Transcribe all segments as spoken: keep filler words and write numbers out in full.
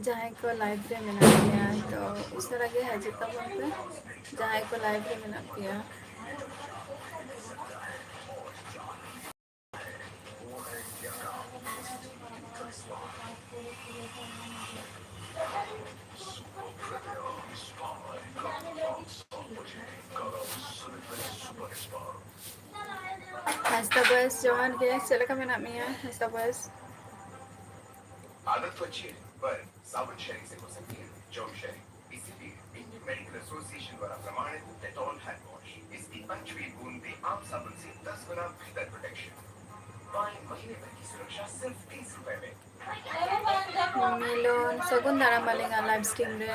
ᱡᱟᱦᱟᱸᱭ ᱠᱚ live ᱨᱮ ᱢᱮᱱᱟᱜ ᱯᱮᱭᱟ, ᱛᱚ ᱩᱥᱟᱹᱨᱟ ᱜᱮ ᱦᱤᱡᱩᱜ ᱛᱟᱵᱚᱱ ᱯᱮ, ᱡᱟᱦᱟᱸᱭ ᱠᱚ live ᱨᱮ ᱢᱮᱱᱟᱜ ᱯᱮᱭᱟ᱾ ᱦᱟᱸᱥᱫᱟ ᱵᱚᱭᱮᱥ ᱡᱚᱦᱟᱨ ᱜᱮ, ᱪᱮᱫ ᱞᱮᱠᱟ ᱢᱮᱱᱟᱜ ᱢᱮᱭᱟ ᱦᱟᱸᱥᱫᱟ ᱵᱚᱭᱮᱥ? आदत तो अच्छी है, पर साबुन शरीर से हो सकती है जर्म शरीर। इसीलिए इंडियन मेडिकल एसोसिएशन द्वारा प्रमाणित डेटॉल हैंड वॉश, इसकी पांचवी बूंद भी आम साबुन से दस गुना बेहतर प्रोटेक्शन। पाएं महीने भर की सुरक्षा सिर्फ तीस रुपए में। ᱢᱤᱞᱚᱱ, ᱥᱟᱹᱜᱩᱱ ᱫᱟᱨᱟᱢ ᱟᱹᱞᱤᱧᱟᱜ live stream ᱨᱮ᱾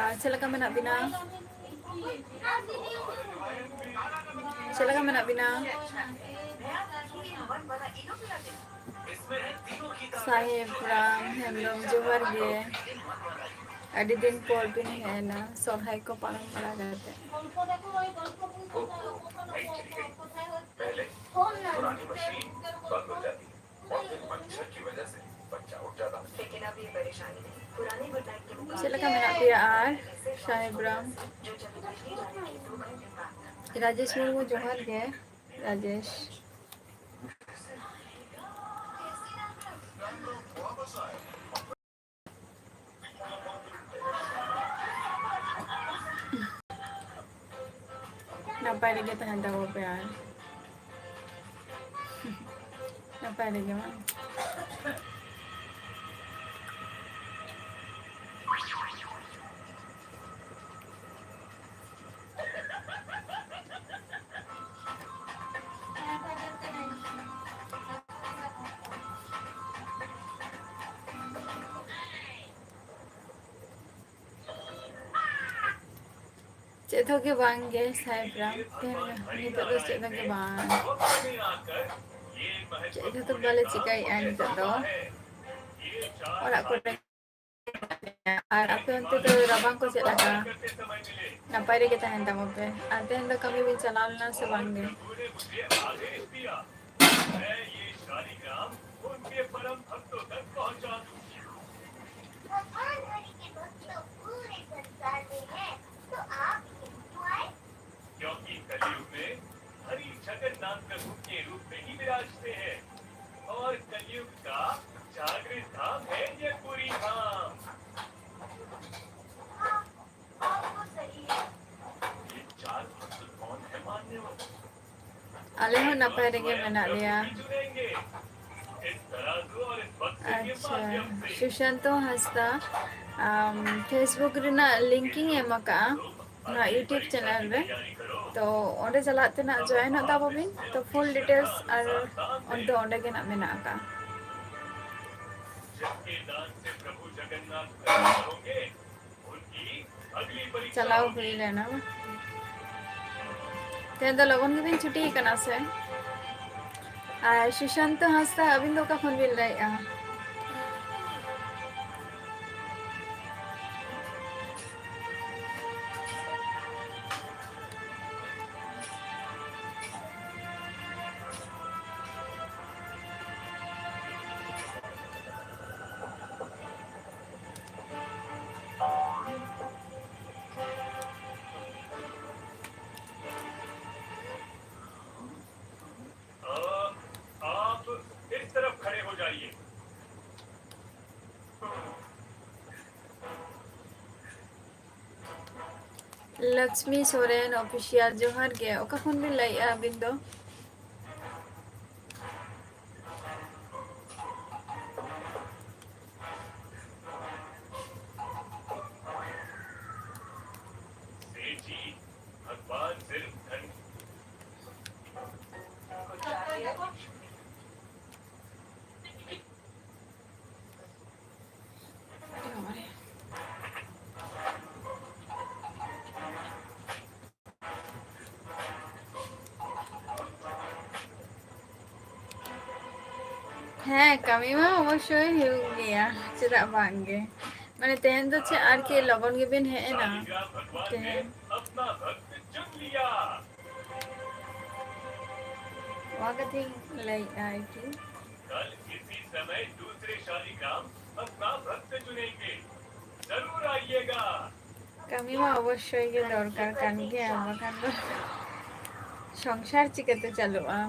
ᱟᱨ ᱪᱮᱫ ᱞᱮᱠᱟ ᱢᱮᱱᱟᱜ ᱵᱤᱱᱟ? ᱪᱮᱫ ᱞᱮᱠᱟ ᱢᱮᱱᱟᱜ ᱵᱤᱱᱟ? ᱥᱟᱦᱮᱵ ᱨᱟᱢ ᱦᱮᱢᱵᱨᱚᱢ, ᱡᱚᱦᱟᱨ ᱜᱮ᱾ ᱟᱹᱰᱤ ᱫᱤᱱ ᱯᱚᱨ ᱵᱤᱱ ᱦᱮᱡ ᱮᱱᱟ, ᱥᱚᱨᱦᱟᱭ ᱠᱚ ᱯᱟᱨᱚᱢ ᱵᱟᱲᱟ ᱠᱟᱛᱮ᱾ ᱪᱮᱫ ᱞᱮᱠᱟ ᱢᱮᱱᱟᱜ ᱯᱮᱭᱟ ᱟᱨ ᱥᱟᱦᱮᱵ ᱨᱟᱢ? ᱨᱟᱡᱮᱥ ᱢᱩᱨᱢᱩ, ᱡᱚᱦᱟᱨ ᱜᱮ ᱨᱟᱡᱮᱥ᱾ ᱱᱟᱯᱟᱭ ᱨᱮᱜᱮ ᱛᱟᱦᱮᱱ ᱛᱟᱵᱚ ᱯᱮ ᱟᱨ ᱱᱟᱯᱟᱭ ᱨᱮᱜᱮ ᱵᱟᱝ? ᱪᱮᱫ ᱦᱚᱸ ᱜᱮ ᱵᱟᱝ ᱜᱮ, ᱥᱟᱦᱮᱵ ᱨᱟᱢ᱾ ᱛᱮᱦᱮᱧ ᱱᱤᱛᱚᱜ ᱫᱚ ᱪᱮᱫ ᱦᱚᱸ ᱜᱮ ᱵᱟᱝ, ᱪᱮᱫ ᱦᱚᱸ ᱵᱟᱞᱮ ᱪᱤᱠᱟᱹᱭᱮᱫᱼᱟ ᱱᱤᱛᱚᱜ ᱫᱚ, ᱚᱲᱟᱜ ᱠᱚᱨᱮ᱾ ᱟᱨ ᱟᱯᱮ ᱚᱱᱛᱮ ᱫᱚ ᱨᱟᱵᱟᱝ ᱠᱚ ᱪᱮᱫ ᱞᱮᱠᱟ? ᱱᱟᱯᱟᱭ ᱨᱮᱜᱮ ᱛᱟᱦᱮᱱ ᱛᱟᱵᱚᱱ ᱯᱮ᱾ ᱟᱨ ᱛᱮᱦᱮᱧ ᱫᱚ ᱠᱟᱹᱢᱤ ᱵᱤᱱ ᱪᱟᱞᱟᱣ ᱞᱮᱱᱟ ᱥᱮ ᱵᱟᱝ ᱜᱮ? क्योंकि कलयुग में हरि जगन्नाथ प्रभु के रूप में ही विराजते हैं और कलयुग का जागृत धाम है ये पूरी धाम। ये चार भक्त कौन है मानने वाले? ᱟᱞᱮ ᱦᱚᱸ ᱱᱟᱯᱟᱭ ᱨᱮᱜᱮ ᱢᱮᱱᱟᱜ ᱞᱮᱭᱟ᱾ ᱟᱪᱪᱷᱟ, ᱥᱩᱥᱟᱱᱛᱚ ᱦᱟᱸᱥᱫᱟ, ᱟᱢ, Facebook ᱨᱮᱱᱟᱜ link ᱤᱧ ᱮᱢ ᱟᱠᱟᱜᱼᱟ ᱱᱚᱣᱟ YouTube channel ᱨᱮ, ᱛᱚ ᱚᱸᱰᱮ ᱪᱟᱞᱟᱜ ᱛᱮ ᱱᱟᱜ join ᱚᱜ ᱛᱟᱵᱚ ᱵᱤᱱ, ᱛᱚ full details ᱟᱨ ᱚᱱᱛᱮ ᱚᱸᱰᱮ ᱜᱮ ᱱᱟᱜ ᱢᱮᱱᱟᱜ ᱟᱠᱟᱜᱼᱟ᱾ ᱪᱟᱞᱟᱣ ᱦᱩᱭ ᱞᱮᱱᱟ᱾ ᱛᱮᱦᱮᱧ ᱫᱚ ᱞᱚᱜᱚᱱ ᱜᱮᱵᱤᱱ ᱪᱷᱩᱴᱤ ᱟᱠᱟᱱᱟ ᱥᱮ? ᱟᱨ ᱥᱩᱥᱟᱱᱛᱚ ᱦᱟᱸᱥᱫᱟ, ᱟᱹᱵᱤᱱ ᱫᱚ ᱚᱠᱟ ᱠᱷᱚᱱ ᱵᱤᱱ ᱞᱟᱹᱭᱮᱫᱼᱟ? अ, आप इस तरफ खड़े हो जाइए। ᱞᱚᱠᱥᱢᱤ ᱥᱚᱨᱮᱱ official, ᱡᱚᱦᱟᱨ ᱜᱮ᱾ ᱚᱠᱟ ᱠᱷᱚᱱ ᱵᱤᱱ ᱞᱟᱹᱭᱮᱫᱼᱟ ᱟᱹᱵᱤᱱ ᱫᱚ? सेठ जी, भगवान सिर्फ धन ᱦᱮᱸ, ᱠᱟᱹᱢᱤ ᱢᱟ ᱚᱵᱚᱥᱥᱳᱭ ᱦᱩᱭᱩᱜ ᱜᱮᱭᱟ, ᱪᱮᱫᱟᱜ ᱵᱟᱝ ᱜᱮ? ᱢᱟᱱᱮ ᱛᱮᱦᱮᱧ ᱫᱚ ᱪᱮᱫ ᱟᱨᱠᱤ ᱞᱚᱜᱚᱱ ᱜᱮᱵᱤᱱ ᱦᱮᱡ ᱮᱱᱟ? ᱛᱮᱦᱮᱧ ᱚᱱᱟ ᱠᱟᱛᱷᱟᱧ ᱞᱟᱹᱭᱮᱫᱼᱟ ᱟᱨᱠᱤ᱾ ᱠᱟᱹᱢᱤ ᱢᱟ ᱚᱵᱚᱥᱥᱳᱭ ᱜᱮ ᱫᱚᱨᱠᱟᱨ ᱠᱟᱱ ᱜᱮᱭᱟ, ᱵᱟᱠᱷᱟᱱ ᱫᱚ ᱥᱚᱝᱥᱟᱨ ᱪᱤᱠᱟᱹᱛᱮ ᱪᱟᱞᱩᱜᱼᱟ?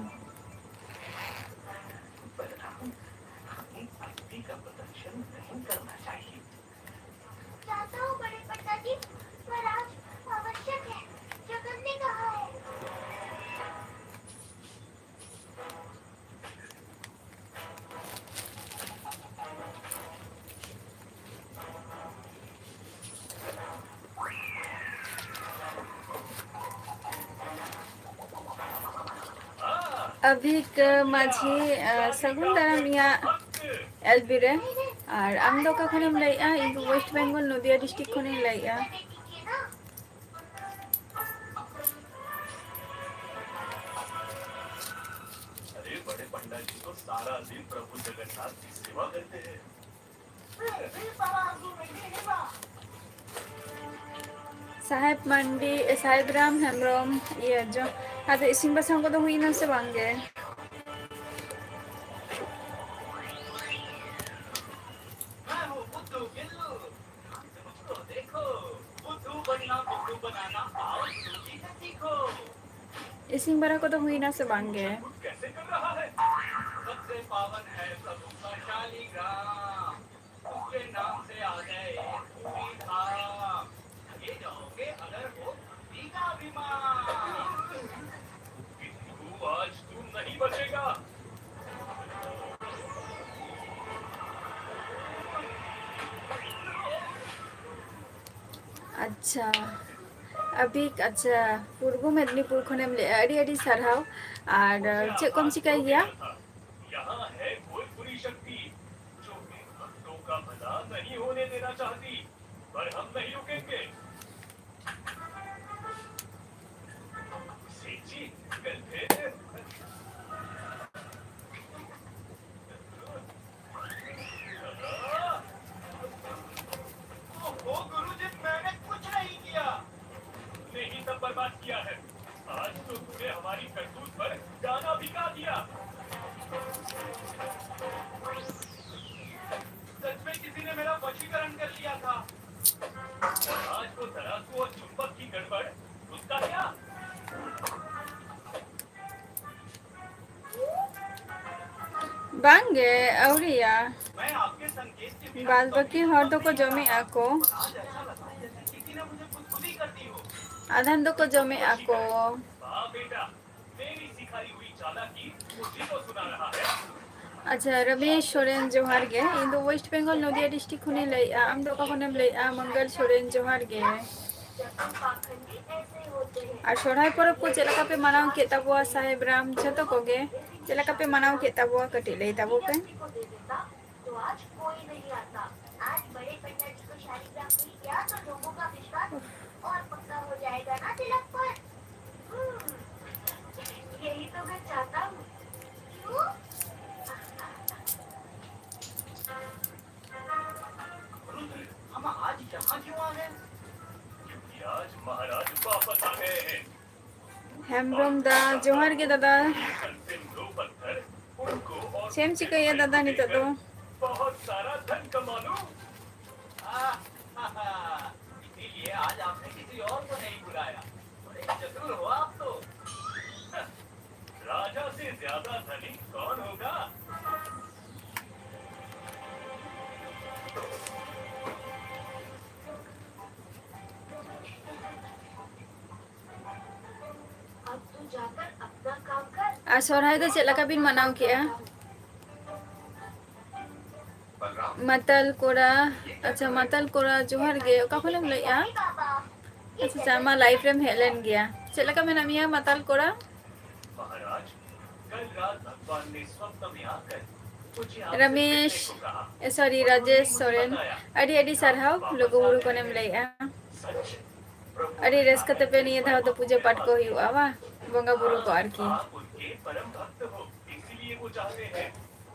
ᱟᱵᱷᱤᱠ ᱢᱟᱹᱡᱷᱤ, ᱥᱟᱹᱜᱩᱱ ᱫᱟᱨᱟᱢ ᱤᱧᱟᱹᱜ ᱮᱞ ᱵᱤ ᱨᱮ᱾ ᱟᱨ ᱟᱢ ᱫᱚ ᱚᱠᱟ ᱠᱷᱚᱱᱮᱢ ᱞᱟᱹᱭᱮᱜᱼᱟ? ᱤᱧ ᱫᱚ ᱳᱭᱮᱥᱴ ᱵᱮᱝᱜᱚᱞ, ᱱᱚᱫᱤᱭᱟ ᱰᱤᱥᱴᱨᱤᱠᱴ ᱠᱷᱚᱱᱤᱧ ᱞᱟᱹᱭᱮᱜᱼᱟ᱾ ᱥᱟᱦᱮᱵ ᱢᱟᱱᱰᱤ, ᱥᱟᱦᱮᱵ ᱨᱟᱢ ᱦᱮᱢᱵᱨᱚᱢ, ᱤᱭᱟᱹ, ᱡᱚ-, ᱟᱫᱚ ᱤᱥᱤᱱ ᱵᱟᱥᱟᱝ ᱠᱚᱫᱚ ᱦᱩᱭᱱᱟ ᱥᱮ ᱵᱟᱝ ᱜᱮ? ᱤᱥᱤᱱ ᱵᱟᱲᱟ ᱠᱚᱫᱚ ᱦᱩᱭᱱᱟ ᱥᱮ ᱵᱟᱝ ᱜᱮ? ᱟᱪᱪᱷᱟ, ᱟᱵᱷᱤᱠ, ᱟᱪᱪᱷᱟ, ᱯᱩᱨᱵᱚ ᱢᱮᱫᱽᱱᱤᱯᱩᱨ ᱠᱷᱚᱱᱮᱢ ᱞᱟᱹᱭᱮᱜᱼᱟ, ᱟᱹᱰᱤ ᱟᱹᱰᱤ ᱥᱟᱨᱦᱟᱣ᱾ ᱟᱨ ᱪᱮᱫ ᱠᱚᱢ ᱪᱤᱠᱟᱹᱭ ᱜᱮᱭᱟ? सब बर्बाद किया है। आज तो तूने हमारी करतूत पर गाना भी गा दिया। सच में किसी ने मेरा वशीकरण कर लिया था। आज वो तराजू और चुंबक की गड़बड़, उसका क्या? ᱵᱟᱝ ᱜᱮ, ᱟᱹᱣᱨᱤᱭᱟ᱾ मैं आपके संकेत के बिना ᱵᱟᱫ ᱵᱟᱹᱠᱤ ᱦᱚᱲ ᱫᱚᱠᱚ ᱡᱚᱢᱮᱜᱼᱟ ᱠᱚ᱾ आज ऐसा लगा जैसे किसी ने मुझे गुदगुदी कर दी हो। ᱟᱫᱷᱟᱱ ᱫᱚᱠᱚ ᱡᱚᱢᱮᱜᱼᱟ ᱠᱚ᱾ वाह बेटा, मेरी सिखाई हुई चालाकी उसी को सुना रहा है। ᱟᱪᱪᱷᱟ, ᱨᱚᱢᱮᱥ ᱥᱚᱨᱮᱱ, ᱡᱚᱦᱟᱨ ᱜᱮ᱾ ᱤᱧ ᱫᱚ ᱳᱭᱮᱥᱴ ᱵᱮᱝᱜᱚᱞ ᱱᱚᱫᱤᱭᱟ ᱰᱤᱥᱴᱨᱤᱠᱴ ᱠᱷᱚᱱᱤᱧ ᱞᱟᱹᱭᱮᱜᱼᱟ᱾ ᱟᱢ ᱫᱚ ᱚᱠᱟ ᱠᱷᱚᱱᱮᱢ ᱞᱟᱹᱭᱮᱜᱼᱟ? ᱢᱚᱝᱜᱚᱞ ᱥᱚᱨᱮᱱ, ᱡᱚᱦᱟᱨ ᱜᱮ᱾ ᱟᱨ ᱥᱚᱨᱦᱟᱭ ᱯᱚᱨᱚᱵᱽ ᱠᱚ ᱪᱮᱫ ᱞᱮᱠᱟ ᱯᱮ ᱢᱟᱱᱟᱣ ᱠᱮᱫ ᱛᱟᱵᱚᱣᱟ ᱥᱟᱦᱮᱵ ᱨᱟᱢ? ᱡᱷᱚᱛᱚ ᱠᱚᱜᱮ ᱪᱮᱫ ᱞᱮᱠᱟ ᱯᱮ ᱢᱟᱱᱟᱣ ᱠᱮᱫ ᱛᱟᱵᱚᱣᱟ? ᱠᱟᱹᱴᱤᱡ ᱞᱟᱹᱭ ᱛᱟᱵᱚ ᱯᱮ᱾ तो आज कोई नहीं आता। आज बड़े पंडित जी को शालिग्राम मिल गया तो लोगों का विश्वास और पक्का हो जाएगा ना तिलक पर। हम्म, यही तो मैं चाहता हूँ। क्यों? रुद्र, हम आज यहाँ क्यों आ गए? क्योंकि आज महाराज वापस आ गए हैं। ᱦᱮᱢᱵᱨᱚᱢ ᱫᱟ, ᱡᱚᱦᱟᱨ ᱜᱮ ᱫᱟᱫᱟ᱾ अंतिम दो पत्थर, उनको और ᱪᱮᱫ ᱮᱢ ᱪᱤᱠᱟᱹᱭᱟ ᱫᱟᱫᱟ ᱱᱤᱛᱚᱜ ᱫᱚ? बहुत सारा धन कमा लूं। इसीलिए आज आपने किसी और को नहीं बुलाया। बड़े चतुर हो आप तो। राजा से ज्यादा धनी कौन होगा? अब तू जाकर अपना काम कर। ᱟᱨ ᱥᱚᱨᱦᱟᱭ ᱫᱚ ᱪᱮᱫ ᱞᱮᱠᱟ ᱵᱤᱱ ᱢᱟᱱᱟᱣ ᱠᱮᱜᱼᱟ? ᱢᱟᱛᱟᱞ ᱠᱚᱲᱟ, ᱟᱪᱪᱷᱟ, ᱢᱟᱛᱟᱞ ᱠᱚᱲᱟ, ᱡᱚᱦᱟᱨ ᱜᱮ᱾ ᱚᱠᱟ ᱠᱷᱚᱱᱮᱢ ᱞᱟᱹᱭᱮᱜᱼᱟ? ᱟᱪᱪᱷᱟ, ᱟᱪᱪᱷᱟ, ᱢᱟ ᱞᱟᱭᱤᱵᱷ ᱨᱮᱢ ᱦᱮᱡ ᱞᱮᱱ ᱜᱮᱭᱟ᱾ ᱪᱮᱫ ᱞᱮᱠᱟ ᱢᱮᱱᱟᱜ ᱢᱮᱭᱟ, ᱢᱟᱛᱟᱞ ᱠᱚᱲᱟ? महाराज, कल रात भगवान ने स्वप्न में आकर मुझे आपसे ᱨᱟᱢᱮᱥ, मिलने को कहा। ᱮ, ᱥᱚᱨᱤ, ᱨᱟᱡᱮᱥ ᱥᱚᱨᱮᱱ, ᱟᱹᱰᱤ ᱟᱹᱰᱤ ᱥᱟᱨᱦᱟᱣ᱾ ᱞᱩᱜᱩ ᱵᱩᱨᱩ ᱠᱷᱚᱱᱮᱢ ᱞᱟᱹᱭᱮᱜᱼᱟ᱾ सच, ᱟᱹᱰᱤ ᱨᱟᱹᱥᱠᱟᱹ ᱛᱮᱯᱮ ᱱᱤᱭᱟᱹ ᱫᱷᱟᱣ ᱫᱚ ᱯᱩᱡᱟᱹ ᱯᱟᱴ ᱠᱚ ᱦᱩᱭᱩᱜᱼᱟ, ᱵᱟᱝ? ᱵᱚᱸᱜᱟ ᱵᱩᱨᱩ ᱠᱚ ᱟᱨᱠᱤ᱾ आप उनके परम भक्त हो, इसीलिए वो चाहते हैं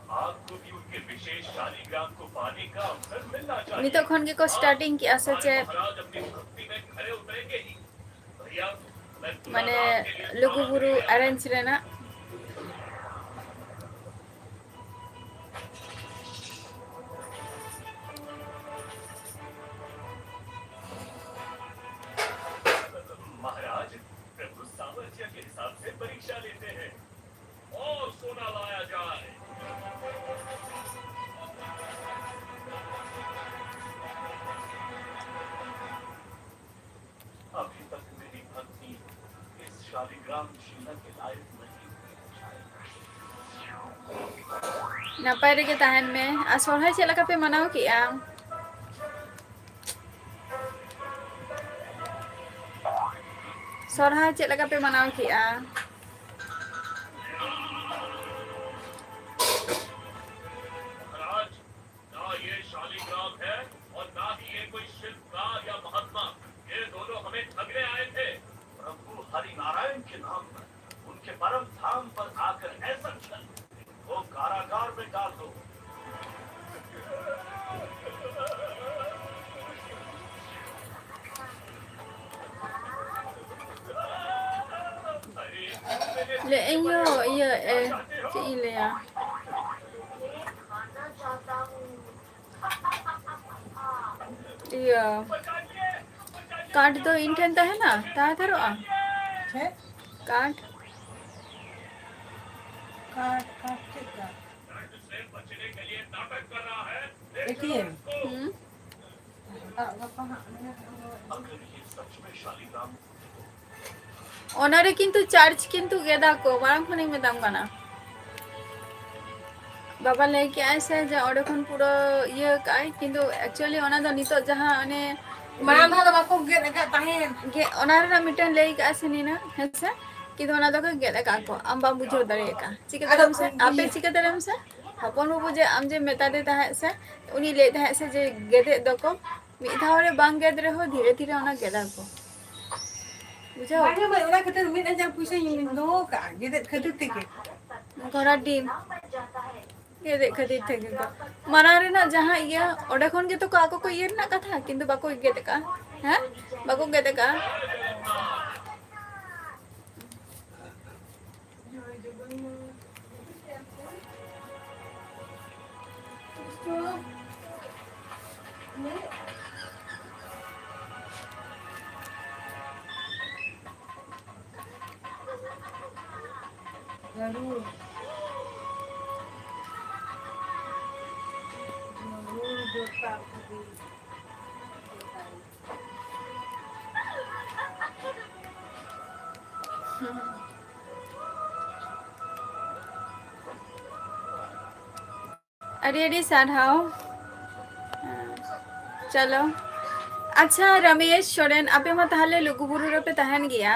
आपको भी उनके विशेष शालिग्राम को पाने का अवसर मिलना चाहिए। ᱱᱤᱛᱚᱜ ᱠᱷᱚᱱ ᱜᱮᱠᱚ starting ᱠᱮᱜᱼᱟ ᱥᱮ ᱪᱮᱫ? महाराज अपनी भक्ति में खरे उतरेंगे ही। भैया, ᱢᱟᱱᱮ ᱞᱩᱜᱩᱵᱩᱨᱩ arrange ᱨᱮᱱᱟᱜ᱾ महाराज, प्रभु सामर्थ्य के हिसाब से परीक्षा लेते हैं। और सोना लाया जाए। अभी तक मेरी भक्ति इस शालिग्राम शिला के लायक नहीं हुई है। ᱱᱟᱯᱟᱭ ᱨᱮᱜᱮ ᱛᱟᱦᱮᱱ ᱢᱮ᱾ ᱟᱨ ᱥᱚᱨᱦᱟᱭ ᱪᱮᱫ ᱞᱮᱠᱟ ᱯᱮ ᱢᱟᱱᱟᱣ ᱠᱮᱜᱼᱟ? ᱥᱚᱨᱦᱟᱭ ᱪᱮᱫ ᱞᱮᱠᱟ ᱯᱮ ᱢᱟᱱᱟᱣ ᱠᱮᱜᱼᱟ? महाराज, ना ये शालिग्राम है और ना ही ये कोई शिल्पकार या महात्मा। ये दोनों हमें ठगने आए थे। प्रभु हरि नारायण के नाम पर उनके परम धाम पर आकर ऐसा छल, वो कारागार में डाल दो। ᱞᱟᱹᱭᱮᱫ ᱟᱹᱧ ᱤᱭᱟᱹ, ᱤᱭᱟᱹ, ᱮ, ᱪᱮᱫ ᱤᱧ ᱞᱟᱹᱭᱟ? ᱤᱭᱟᱹ, ᱠᱟᱨᱰ ᱫᱚ ᱤᱧ ᱴᱷᱮᱱ ᱛᱟᱦᱮᱱᱟ? ᱛᱟᱦᱮᱸ ᱦᱟᱛᱟᱨᱚᱜᱼᱟ? ᱪᱮᱫ? ᱠᱟᱨᱰ᱾ ᱠᱟᱨᱰ, ᱠᱟᱨᱰ ᱪᱮᱫ ᱠᱟᱨᱰ? ᱮᱴᱤᱮᱢ᱾ ᱦᱩᱸ᱾ ᱚᱱᱟᱨᱮ ᱠᱤᱱᱛᱩ ᱪᱟᱨᱡᱽ ᱠᱤᱱᱛᱩ ᱜᱮᱫᱟ ᱠᱚ, ᱢᱟᱲᱟᱝ ᱠᱷᱚᱱᱤᱧ ᱢᱮᱛᱟᱢ ᱠᱟᱱᱟ᱾ ᱵᱟᱵᱟ ᱞᱟᱹᱭ ᱠᱮᱜᱼᱟᱭ ᱥᱮ ᱡᱮ ᱚᱸᱰᱮ ᱠᱷᱚᱱ ᱯᱩᱨᱟᱹ ᱤᱭᱟᱹ ᱠᱟᱜᱼᱟᱭ, ᱠᱤᱱᱛᱩ actually ᱚᱱᱟ ᱫᱚ ᱱᱤᱛᱚᱜ ᱡᱟᱦᱟᱸ ᱚᱱᱮ ᱢᱟᱲᱟᱝ ᱫᱷᱟᱣ ᱫᱚ ᱵᱟᱠᱚ ᱜᱮᱫ ᱟᱠᱟᱫ ᱛᱟᱦᱮᱸᱫ᱾ ᱜᱮ-, ᱚᱱᱟ ᱨᱮᱱᱟᱜ ᱢᱤᱫᱴᱮᱱ ᱞᱟᱹᱭ ᱠᱟᱜᱼᱟ ᱥᱮ ᱱᱤᱱᱟᱹᱜ, ᱦᱮᱸ ᱥᱮ? ᱠᱤᱱᱛᱩ ᱚᱱᱟ ᱫᱚᱠᱚ ᱜᱮᱫ ᱟᱠᱟᱫ ᱠᱚ, ᱟᱢ ᱵᱟᱢ ᱵᱩᱡᱷᱟᱹᱣ ᱫᱟᱲᱮᱭᱟᱜ ᱠᱟᱱᱟ᱾ ᱪᱤᱠᱟᱹ ᱟᱫᱚ ᱫᱟᱲᱮᱭᱟᱜ ᱢᱮᱥᱮ, ᱩᱱᱤ ᱟᱯᱮ ᱪᱤᱠᱟᱹ ᱫᱟᱲᱮᱭᱟᱜ ᱢᱮᱥᱮ? ᱦᱚᱯᱚᱱ ᱵᱟᱹᱵᱩ ᱡᱮ ᱟᱢ ᱡᱮ ᱢᱮᱛᱟᱫᱮ ᱛᱟᱦᱮᱸᱫ ᱥᱮ, ᱩᱱᱤ ᱞᱟᱹᱭᱮᱫ ᱛᱟᱦᱮᱸᱫ ᱥᱮ ᱡᱮ ᱜᱮᱫᱮᱫ ᱫᱚᱠᱚ, ᱢᱤᱫ ᱫᱷᱟᱣ ᱨᱮ ᱵᱟᱝ ᱜᱮᱫ ᱨᱮᱦᱚᱸ ᱫᱷᱤᱨᱮ ᱫᱷᱤᱨᱮ ᱚᱱᱟ ᱜᱮᱫᱟ ᱠᱚ᱾ ᱵᱩᱡᱷᱟᱹᱣ? ᱵᱟᱝᱟ ᱢᱟᱹᱭ, ᱚᱱᱟ ᱠᱷᱟᱹᱛᱤᱨ ᱢᱤᱫ ᱦᱟᱡᱟᱨ ᱯᱩᱭᱥᱟᱹᱧ ᱫᱚᱦᱚ ᱠᱟᱜᱼᱟ, ᱜᱮᱫᱮᱫ ᱠᱷᱟᱹᱛᱤᱨ ᱛᱮᱜᱮ᱾ ᱜᱷᱚᱲᱟ ᱰᱤᱢ᱾ ᱜᱮᱫᱮᱫ ᱠᱷᱟᱹᱛᱤᱨ ᱛᱮᱜᱮ ᱠᱚ᱾ ᱢᱟᱨᱟᱝ ᱨᱮᱱᱟᱜ ᱡᱟᱦᱟᱸ ᱤᱭᱟᱹ, ᱚᱸᱰᱮ ᱠᱷᱚᱱ ᱜᱮᱛᱚ ᱠᱚ ᱟᱠᱚ ᱠᱚ ᱤᱭᱟᱹ ᱨᱮᱱᱟᱜ ᱠᱟᱛᱷᱟ, ᱠᱤᱱᱛᱩ ᱵᱟᱠᱚ ᱜᱮᱫ ᱟᱠᱟᱜᱼᱟ᱾ ᱦᱮᱸ? ᱵᱟᱠᱚ ᱜᱮᱫ ᱟᱠᱟᱜᱼᱟ᱾ ᱡᱟᱹᱨᱩᱲ᱾ ᱡᱟᱹᱨᱩᱲ ᱫᱚᱨᱠᱟᱨ ᱠᱟᱱᱟ᱾ ᱟᱹᱰᱤ ᱟᱹᱰᱤ ᱥᱟᱨᱦᱟᱣ᱾ ᱪᱚᱞᱚ᱾ ᱟᱪᱪᱷᱟ, ᱨᱟᱢᱮᱥ ᱥᱚᱨᱮᱱ, ᱟᱯᱮ ᱢᱟ ᱛᱟᱦᱞᱮ ᱞᱩᱜᱩᱵᱩᱨᱩ ᱨᱮᱯᱮ ᱛᱟᱦᱮᱱ ᱜᱮᱭᱟ,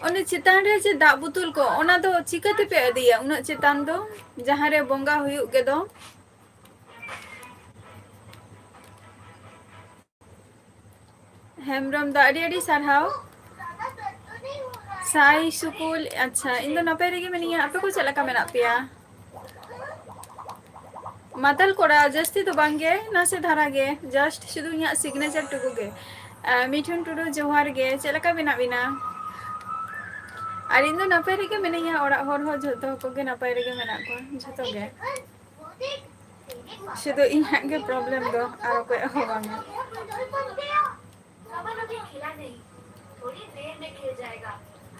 ᱚᱱᱮ ᱪᱮᱛᱟᱱ ᱨᱮ ᱡᱮ ᱫᱟᱜ ᱵᱩᱛᱩᱞ ᱠᱚ, ᱚᱱᱟ ᱫᱚ ᱪᱤᱠᱟᱹ ᱛᱮᱯᱮ ᱤᱫᱤᱭᱟ ᱩᱱᱟᱹᱜ ᱪᱮᱛᱟᱱ ᱫᱚ, ᱡᱟᱦᱟᱸ ᱨᱮ ᱵᱚᱸᱜᱟ ᱦᱩᱭᱩᱜ ᱜᱮᱫᱚ? ᱦᱮᱢᱵᱨᱚᱢ ᱫᱟ, ᱟᱹᱰᱤ ᱟᱹᱰᱤ ᱥᱟᱨᱦᱟᱣ᱾ ᱥᱟᱭ ᱥᱩᱠᱩᱞ, ᱟᱪᱪᱷᱟ, ᱤᱧ ᱫᱚ ᱱᱟᱯᱟᱭ ᱨᱮᱜᱮ ᱢᱤᱱᱟᱹᱧᱟ᱾ ᱟᱯᱮ ᱠᱚ ᱪᱮᱫ ᱞᱮᱠᱟ ᱢᱮᱱᱟᱜ ᱯᱮᱭᱟ? ᱢᱟᱛᱟᱞ ᱠᱚᱲᱟ, ᱡᱟᱹᱥᱛᱤ ᱫᱚ ᱵᱟᱝ ᱜᱮ, ᱱᱟᱥᱮ ᱫᱷᱟᱨᱟ ᱜᱮ, just ᱥᱩᱫᱷᱩ ᱤᱧᱟᱹᱜ signature ᱴᱩᱠᱩ ᱜᱮ᱾ ᱟᱨ ᱢᱤᱴᱷᱩᱱ ᱴᱩᱰᱩ, ᱡᱚᱦᱟᱨ ᱜᱮ, ᱪᱮᱫ ᱞᱮᱠᱟ ᱢᱮᱱᱟᱜ ᱵᱤᱱᱟ? ᱟᱨ ᱤᱧ ᱫᱚ ᱱᱟᱯᱟᱭ ᱨᱮᱜᱮ ᱢᱤᱱᱟᱹᱧᱟ, ᱚᱲᱟᱜ ᱦᱚᱲ ᱦᱚᱸ ᱡᱷᱚᱛᱚ ᱠᱚᱜᱮ ᱱᱟᱯᱟᱭ ᱨᱮᱜᱮ ᱢᱮᱱᱟᱜ ᱠᱚᱣᱟ, ᱡᱷᱚᱛᱚ ᱜᱮ᱾ ᱥᱩᱫᱷᱩ ᱤᱧᱟᱹᱜ ᱜᱮ problem ᱫᱚ, ᱟᱨ ᱚᱠᱚᱭᱟᱜ ᱦᱚᱸ ᱵᱟᱝᱟ᱾ सामान अभी ढीला नहीं, थोड़ी देर में खिल जाएगा।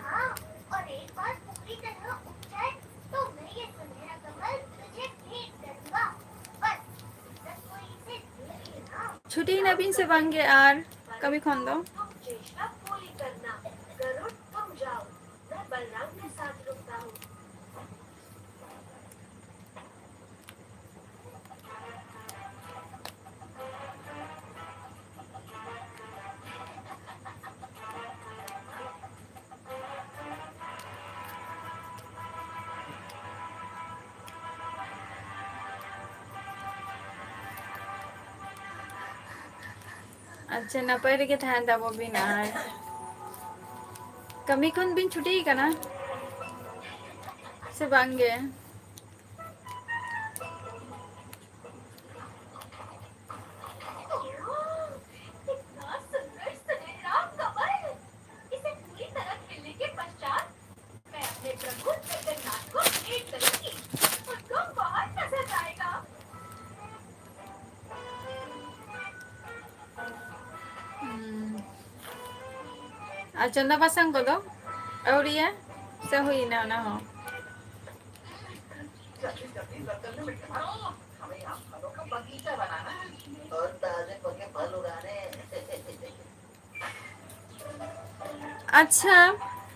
हाँ, और एक बार पूरी तरह उग जाए, तो मैं ये सुनहरा कमल तुझे भेंट करूंगा। बस, जब कोई इसे देखे ना, ᱪᱷᱩᱴᱤᱭᱮᱱᱟ ᱵᱤᱱ ᱥᱮ ᱵᱟᱝ ᱜᱮ ᱟᱨ ᱠᱟᱹᱢᱤ ᱠᱷᱚᱱ ᱫᱚ? तुम चेष्टा पूरी करना, गरुड़ तुम जाओ, मैं बलराम के साथ रुकता हूँ। ᱟᱪᱪᱷᱟ, ᱱᱟᱯᱟᱭ ᱨᱮᱜᱮ ᱛᱟᱦᱮᱱ ᱛᱟᱵᱚ ᱵᱤᱱ᱾ ᱟᱨ ᱠᱟᱹᱢᱤ ᱠᱷᱚᱱ ᱵᱤᱱ ᱪᱷᱩᱴᱤ ᱠᱟᱱᱟ ᱥᱮ ᱵᱟᱝ ᱜᱮ? कितना सुंदर सुनहरा कमल। इसे पूरी तरह खिलने के पश्चात मैं अपने प्रभु जगन्नाथ को भेंट करूंगी। उनको बहुत पसंद आएगा। ᱦᱩᱸ᱾ ᱟᱨ ᱪᱚᱸᱫᱟ ᱵᱟᱥᱟᱝ ᱠᱚᱫᱚ ᱟᱹᱣᱨᱤᱭᱟ ᱥᱮ ᱦᱩᱭᱱᱟ ᱚᱱᱟ ᱦᱚᱸ? जल्दी जल्दी करने में, हमें यहाँ फलों का बगीचा बनाना है और ताजे पके फल उगाने। ᱟᱪᱪᱷᱟ,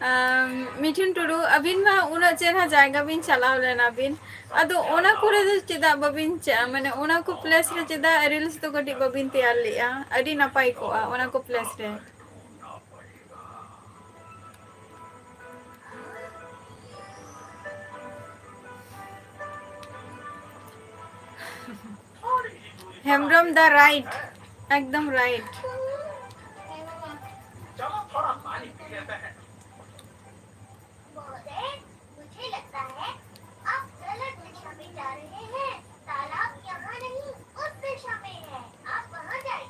ᱟᱢ, ᱢᱤᱴᱷᱩᱱ ᱴᱩᱰᱩ, ᱟᱹᱵᱤᱱ ᱢᱟ ᱩᱱᱟᱹᱜ ᱪᱮᱦᱨᱟ ᱡᱟᱭᱜᱟ ᱵᱤᱱ ᱪᱟᱞᱟᱣ ᱞᱮᱱᱟ ᱵᱤᱱ, ᱟᱫᱚ ᱚᱱᱟ ᱠᱚᱨᱮ ᱫᱚ ᱪᱮᱫᱟᱜ ᱵᱟᱵᱤᱱ ᱪᱟ-, ᱢᱟᱱᱮ ᱚᱱᱟ ᱠᱚ place ᱨᱮ ᱪᱮᱫᱟᱜ reels ᱫᱚ ᱠᱟᱹᱴᱤᱡ ᱵᱟᱵᱤᱱ ᱛᱮᱭᱟᱨ ᱞᱮᱜᱼᱟ? ᱟᱹᱰᱤ ᱱᱟᱯᱟᱭ ᱠᱚᱜᱼᱟ ᱚᱱᱟ ᱠᱚ place ᱨᱮ᱾ ᱦᱮᱢᱵᱨᱚᱢ ᱫᱟ right, ᱮᱠᱫᱚᱢ right᱾ महोदय, मुझे लगता है आप गलत दिशा में जा रहे हैं। तालाब यहाँ नहीं, उस दिशा में है। आप वहाँ जाइए।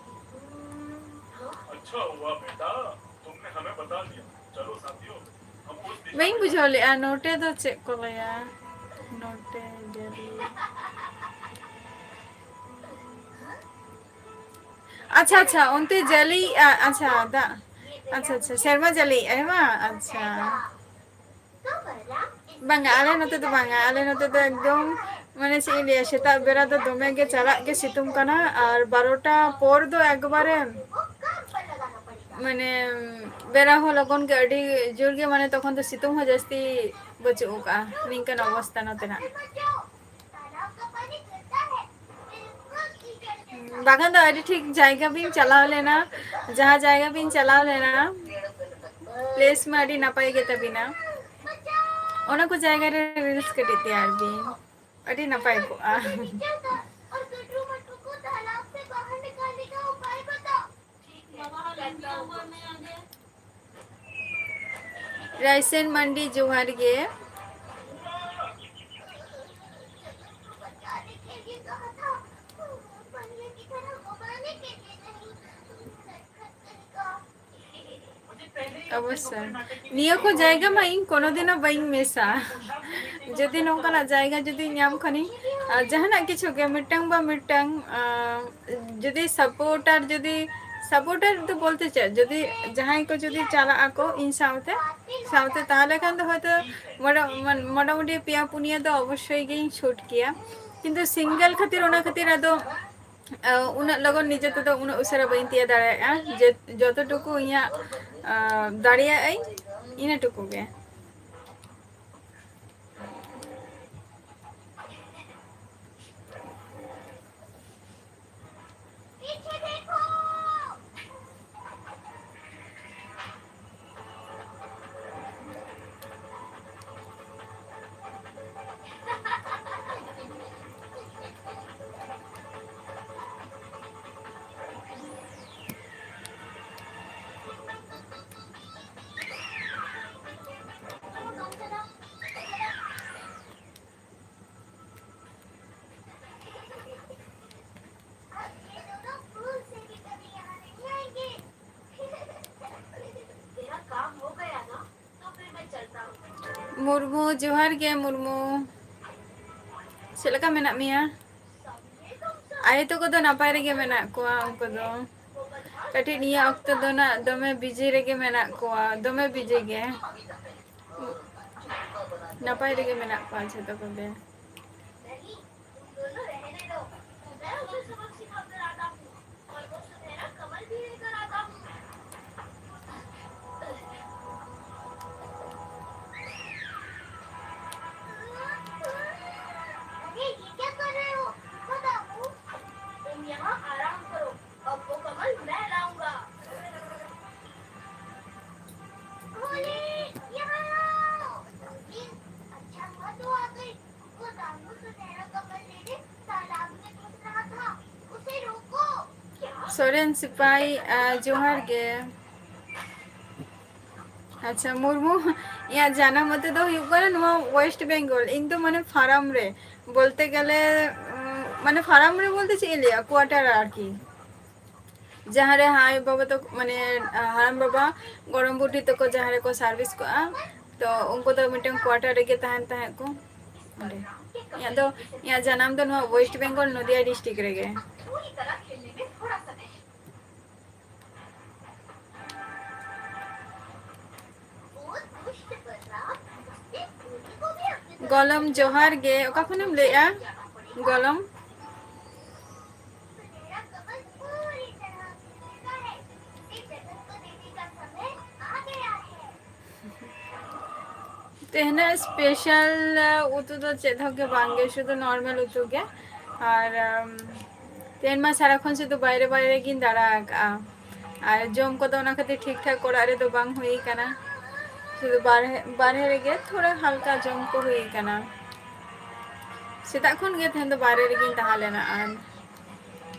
अच्छा हुआ बेटा, तुमने हमें बता दिया। चलो साथियों, हम उस दिशा ᱵᱟᱹᱧ में ᱵᱩᱡᱷᱟᱹᱣ ᱞᱮᱜᱼᱟ, ᱱᱚᱴᱮ ᱫᱚ ᱪᱮᱫ ᱠᱚ ᱞᱟᱹᱭᱟ? ᱱᱚᱴᱮ ᱡᱟᱹᱞᱤ᱾ ᱟᱪᱪᱷᱟ, ᱟᱪᱪᱷᱟ, ᱚᱱᱛᱮ ᱡᱟᱹᱞᱤᱭᱮᱜᱼᱟ᱾ ᱟᱪᱪᱷᱟ, ᱫᱟᱜ, ᱟᱪᱪᱷᱟ, ᱟᱪᱪᱷᱟ, ᱥᱮᱨᱢᱟ ᱡᱟᱹᱞᱤᱭᱮᱜᱼᱟᱭ ᱵᱟᱝ? ᱟᱪᱪᱷᱟ᱾ ᱵᱟᱝᱟ, ᱟᱞᱮ ᱱᱚᱛᱮ ᱫᱚ ᱵᱟᱝᱟ, ᱟᱞᱮ ᱱᱚᱛᱮ ᱫᱚ ᱮᱠᱫᱚᱢ, ᱢᱟᱱᱮ, ᱪᱮᱫ ᱤᱧ ᱞᱟᱹᱭᱟ, ᱥᱮᱛᱟᱜ ᱵᱮᱲᱟ ᱫᱚ ᱫᱚᱢᱮ ᱜᱮ ᱪᱟᱨᱟᱜ ᱜᱮ ᱥᱤᱛᱩᱝ ᱠᱟᱱᱟ, ᱟᱨ ᱵᱟᱨᱚᱴᱟ ᱯᱚᱨ ᱫᱚ ᱮᱠᱵᱟᱨᱮ, ᱢᱟᱱᱮ, ᱵᱮᱲᱟ ᱦᱚᱸ ᱞᱚᱜᱚᱱ ᱜᱮ ᱟᱹᱰᱤ ᱡᱳᱨ ᱜᱮ, ᱢᱟᱱᱮ, ᱛᱚᱠᱷᱚᱱ ᱫᱚ ᱥᱤᱛᱩᱝ ᱦᱚᱸ ᱡᱟᱹᱥᱛᱤ ᱵᱟᱹᱪᱩᱜ ᱟᱠᱟᱜᱼᱟ᱾ ᱱᱤᱝᱠᱟᱹᱱ ᱚᱵᱚᱥᱛᱟ ᱱᱚᱛᱮᱱᱟᱜ᱾ ᱵᱟᱠᱷᱟᱱ ᱫᱚ ᱟᱹᱰᱤ ᱴᱷᱤᱠ ᱡᱟᱭᱜᱟ ᱵᱤᱱ ᱪᱟᱞᱟᱣ ᱞᱮᱱᱟ, ᱡᱟᱦᱟᱸ ᱡᱟᱭᱜᱟ ᱵᱤᱱ ᱪᱟᱞᱟᱣ ᱞᱮᱱᱟ, place ᱢᱟ ᱟᱹᱰᱤ ᱱᱟᱯᱟᱭ ᱜᱮ ᱛᱟᱵᱤᱱᱟ᱾ ᱚᱱᱟ ᱠᱚ ᱡᱟᱭᱜᱟ ᱨᱮ reels ᱠᱟᱹᱴᱤᱡ ᱛᱮᱭᱟᱨ ᱵᱤᱱ, ᱟᱹᱰᱤ ᱱᱟᱯᱟᱭ ᱠᱚᱜᱼᱟ᱾ ᱨᱟᱭᱥᱮᱱ ᱢᱟᱱᱰᱤ, ᱡᱚᱦᱟᱨ ᱜᱮ᱾ ᱚᱵᱚᱥᱥᱳᱭ, ᱱᱤᱭᱟᱹ ᱠᱚ ᱡᱟᱭᱜᱟ ᱢᱟ ᱤᱧ ᱠᱳᱱᱳ ᱫᱤᱱ ᱦᱚᱸ ᱵᱟᱹᱧ ᱢᱤᱥᱟ᱾ ᱡᱩᱫᱤ ᱱᱚᱝᱠᱟᱱᱟᱜ ᱡᱟᱭᱜᱟ ᱡᱩᱫᱤ ᱧᱟᱢ ᱠᱷᱟᱱᱤᱧ, ᱟᱨ ᱡᱟᱦᱟᱱᱟᱜ ᱠᱤᱪᱷᱩ ᱜᱮ ᱢᱤᱫᱴᱟᱝ ᱵᱟ ᱢᱤᱫᱴᱟᱝ, ᱟᱸ, ᱡᱩᱫᱤ support ᱟᱨ ᱡᱩᱫᱤ ᱥᱟᱯᱳᱨᱴᱟᱨ ᱫᱚ ᱵᱚᱞᱛᱮ ᱪᱮᱫ, ᱡᱩᱫᱤ ᱡᱟᱦᱟᱸᱭ ᱠᱚ ᱡᱩᱫᱤ ᱪᱟᱞᱟᱜ ᱟᱠᱚ ᱤᱧ ᱥᱟᱶᱛᱮ, ᱥᱟᱶᱛᱮ, ᱛᱟᱦᱚᱞᱮ ᱠᱷᱟᱱ ᱫᱚ ᱦᱚᱭᱛᱳ ᱢᱚᱴᱟ-, ᱢᱚᱴᱟᱢᱩᱴᱤ ᱯᱮᱭᱟ ᱯᱩᱱᱭᱟᱹ ᱫᱚ ᱚᱵᱚᱥᱥᱳᱭ ᱜᱤᱧ ᱥᱩᱴ ᱠᱮᱭᱟ᱾ ᱠᱤᱱᱛᱩ ᱥᱤᱝᱜᱮᱞ ᱠᱷᱟᱹᱛᱤᱨ, ᱚᱱᱟ ᱠᱷᱟᱹᱛᱤᱨ ᱟᱫᱚ, ᱟ, ᱩᱱᱟᱹᱜ ᱞᱚᱜᱚᱱ ᱱᱤᱡᱮ ᱛᱮᱫᱚ ᱩᱱᱟᱹᱜ ᱩᱥᱟᱹᱨᱟ ᱵᱟᱹᱧ ᱛᱤᱭᱟᱹᱜ ᱫᱟᱲᱮᱭᱟᱜᱼᱟ, ᱡᱮ ᱡᱚᱛᱚ ᱴᱩᱠᱩ ᱤᱧᱟᱹᱜ, ᱟ, ᱫᱟᱲᱮᱭᱟᱜ ᱟᱹᱧ, ᱤᱱᱟᱹ ᱴᱩᱠᱩ ᱜᱮ᱾ ᱢᱩᱨᱢᱩ, ᱡᱚᱦᱟᱨ ᱜᱮ ᱢᱩᱨᱢᱩ᱾ ᱪᱮᱫ ᱞᱮᱠᱟ ᱢᱮᱱᱟᱜ ᱢᱮᱭᱟ? ᱟᱭᱳ ᱛᱟᱠᱚ ᱫᱚ ᱱᱟᱯᱟᱭ ᱨᱮᱜᱮ ᱢᱮᱱᱟᱜ ᱠᱚᱣᱟ, ᱩᱱᱠᱩ ᱫᱚ ᱠᱟᱹᱴᱤᱡ ᱱᱤᱭᱟᱹ ᱚᱠᱛᱚ ᱫᱚ ᱱᱟᱜ ᱫᱚᱢᱮ ᱵᱤᱡᱤ ᱨᱮᱜᱮ ᱢᱮᱱᱟᱜ ᱠᱚᱣᱟ, ᱫᱚᱢᱮ ᱵᱤᱡᱤ ᱜᱮ᱾ ᱱᱟᱯᱟᱭ ᱨᱮᱜᱮ ᱢᱮᱱᱟᱜ ᱠᱚᱣᱟ ᱡᱷᱚᱛᱚ ᱠᱚᱜᱮ᱾ अरे, ये क्या कर रहे हो? बताओ। तुम यहाँ आराम करो, अब वो कमल मैं लाऊंगा। भोले, यहाँ आओ। अरे, अच्छा हुआ तू आ गई। वो रामू सुनहरा कमल लेने तालाब में घुस रहा था, उसे रोको। क्या? ᱥᱚᱨᱮᱱ ᱥᱤᱯᱟᱦᱤ, ᱟ, ᱡᱚᱦᱟᱨ ᱜᱮ᱾ ᱟᱪᱪᱷᱟ, ᱢᱩᱨᱢᱩ, ᱤᱧᱟᱹᱜ ᱡᱟᱱᱟᱢ ᱟᱹᱛᱩ ᱫᱚ ᱦᱩᱭᱩᱜ ᱠᱟᱱᱟ ᱱᱚᱣᱟ ᱳᱭᱮᱥᱴ ᱵᱮᱝᱜᱚᱞ᱾ ᱤᱧ ᱫᱚ ᱢᱟᱱᱮ ᱯᱷᱟᱨᱟᱢ ᱨᱮ, ᱵᱚᱞᱛᱮ ᱜᱮᱞᱮ, ᱩᱸ, ᱢᱟᱱᱮ ᱯᱷᱟᱨᱟᱢ ᱨᱮ ᱵᱚᱞᱛᱮ ᱪᱮᱫ ᱤᱧ ᱞᱟᱹᱭᱟ, ᱠᱳᱣᱟᱴᱟᱨ ᱟᱨᱠᱤ, ᱡᱟᱦᱟᱸ ᱨᱮ ᱦᱟᱭ ᱵᱟᱵᱟ ᱛᱟᱠᱚ, ᱢᱟᱱᱮ, ᱦᱟᱲᱟᱢ ᱵᱟᱵᱟ, ᱜᱚᱲᱚᱢ ᱵᱩᱰᱷᱤ ᱛᱟᱠᱚ ᱡᱟᱦᱟᱸ ᱨᱮᱠᱚ ᱥᱟᱨᱵᱷᱤᱥ ᱠᱚᱜᱼᱟ, ᱛᱚ ᱩᱱᱠᱩ ᱫᱚ ᱢᱤᱫᱴᱮᱱ ᱠᱳᱣᱟᱴᱟᱨ ᱨᱮᱜᱮ ᱛᱟᱦᱮᱱ ᱛᱟᱦᱮᱸᱫ ᱠᱚ ᱚᱸᱰᱮ᱾ ᱤᱧᱟᱹᱜ ᱫᱚ, ᱤᱧᱟᱹᱜ ᱡᱟᱱᱟᱢ ᱫᱚ ᱱᱚᱣᱟ ᱳᱭᱮᱥᱴ ᱵᱮᱝᱜᱚᱞ, ᱱᱚᱫᱤᱭᱟ ᱰᱤᱥᱴᱨᱤᱠᱴ ᱨᱮᱜᱮ᱾ ᱜᱚᱞᱚᱢ ᱡᱚᱦᱟᱨ ᱜᱮ, ᱚᱠᱟ ᱠᱷᱚᱱᱮᱢ ᱞᱟᱹᱭᱮᱜᱼᱟ ᱜᱚᱞᱚᱢ? ᱛᱮᱦᱮᱧᱟᱜ ᱥᱯᱮᱥᱟᱞ ᱩᱛᱩ ᱫᱚ ᱪᱮᱫ ᱦᱚᱸ ᱜᱮ ᱵᱟᱝ ᱜᱮ, ᱥᱩᱫᱷᱩ ᱱᱚᱨᱢᱟᱞ ᱩᱛᱩ ᱜᱮ᱾ ᱟᱨ ᱟᱢ, ᱛᱮᱦᱮᱧ ᱢᱟ ᱥᱟᱨᱟᱠᱷᱚᱱ ᱥᱩᱫᱷᱩ ᱵᱟᱭᱨᱮ ᱵᱟᱭᱨᱮ ᱜᱤᱧ ᱫᱟᱬᱟ ᱟᱠᱟᱜᱼᱟ᱾ ᱟᱨ ᱡᱚᱢ ᱠᱚᱫᱚ ᱚᱱᱟ ᱠᱷᱟᱹᱛᱤᱨ ᱴᱷᱤᱠ ᱴᱷᱟᱠ ᱚᱲᱟᱜ ᱨᱮᱫᱚ ᱵᱟᱝ ᱦᱩᱭ ᱟᱠᱟᱱᱟ, ᱥᱩᱫᱷᱩ ᱵᱟᱨᱦᱮ ᱵᱟᱨᱦᱮ ᱨᱮᱜᱮ ᱛᱷᱚᱲᱟ ᱦᱟᱞᱠᱟ ᱡᱚᱢ ᱠᱚ ᱦᱩᱭ ᱟᱠᱟᱱᱟ᱾ ᱥᱮᱛᱟᱜ ᱠᱷᱚᱱ ᱜᱮ ᱛᱮᱦᱮᱧ ᱫᱚ ᱵᱟᱭᱨᱮ ᱨᱮᱜᱤᱧ ᱛᱟᱦᱮᱸ ᱞᱮᱱᱟ᱾ ᱟᱨ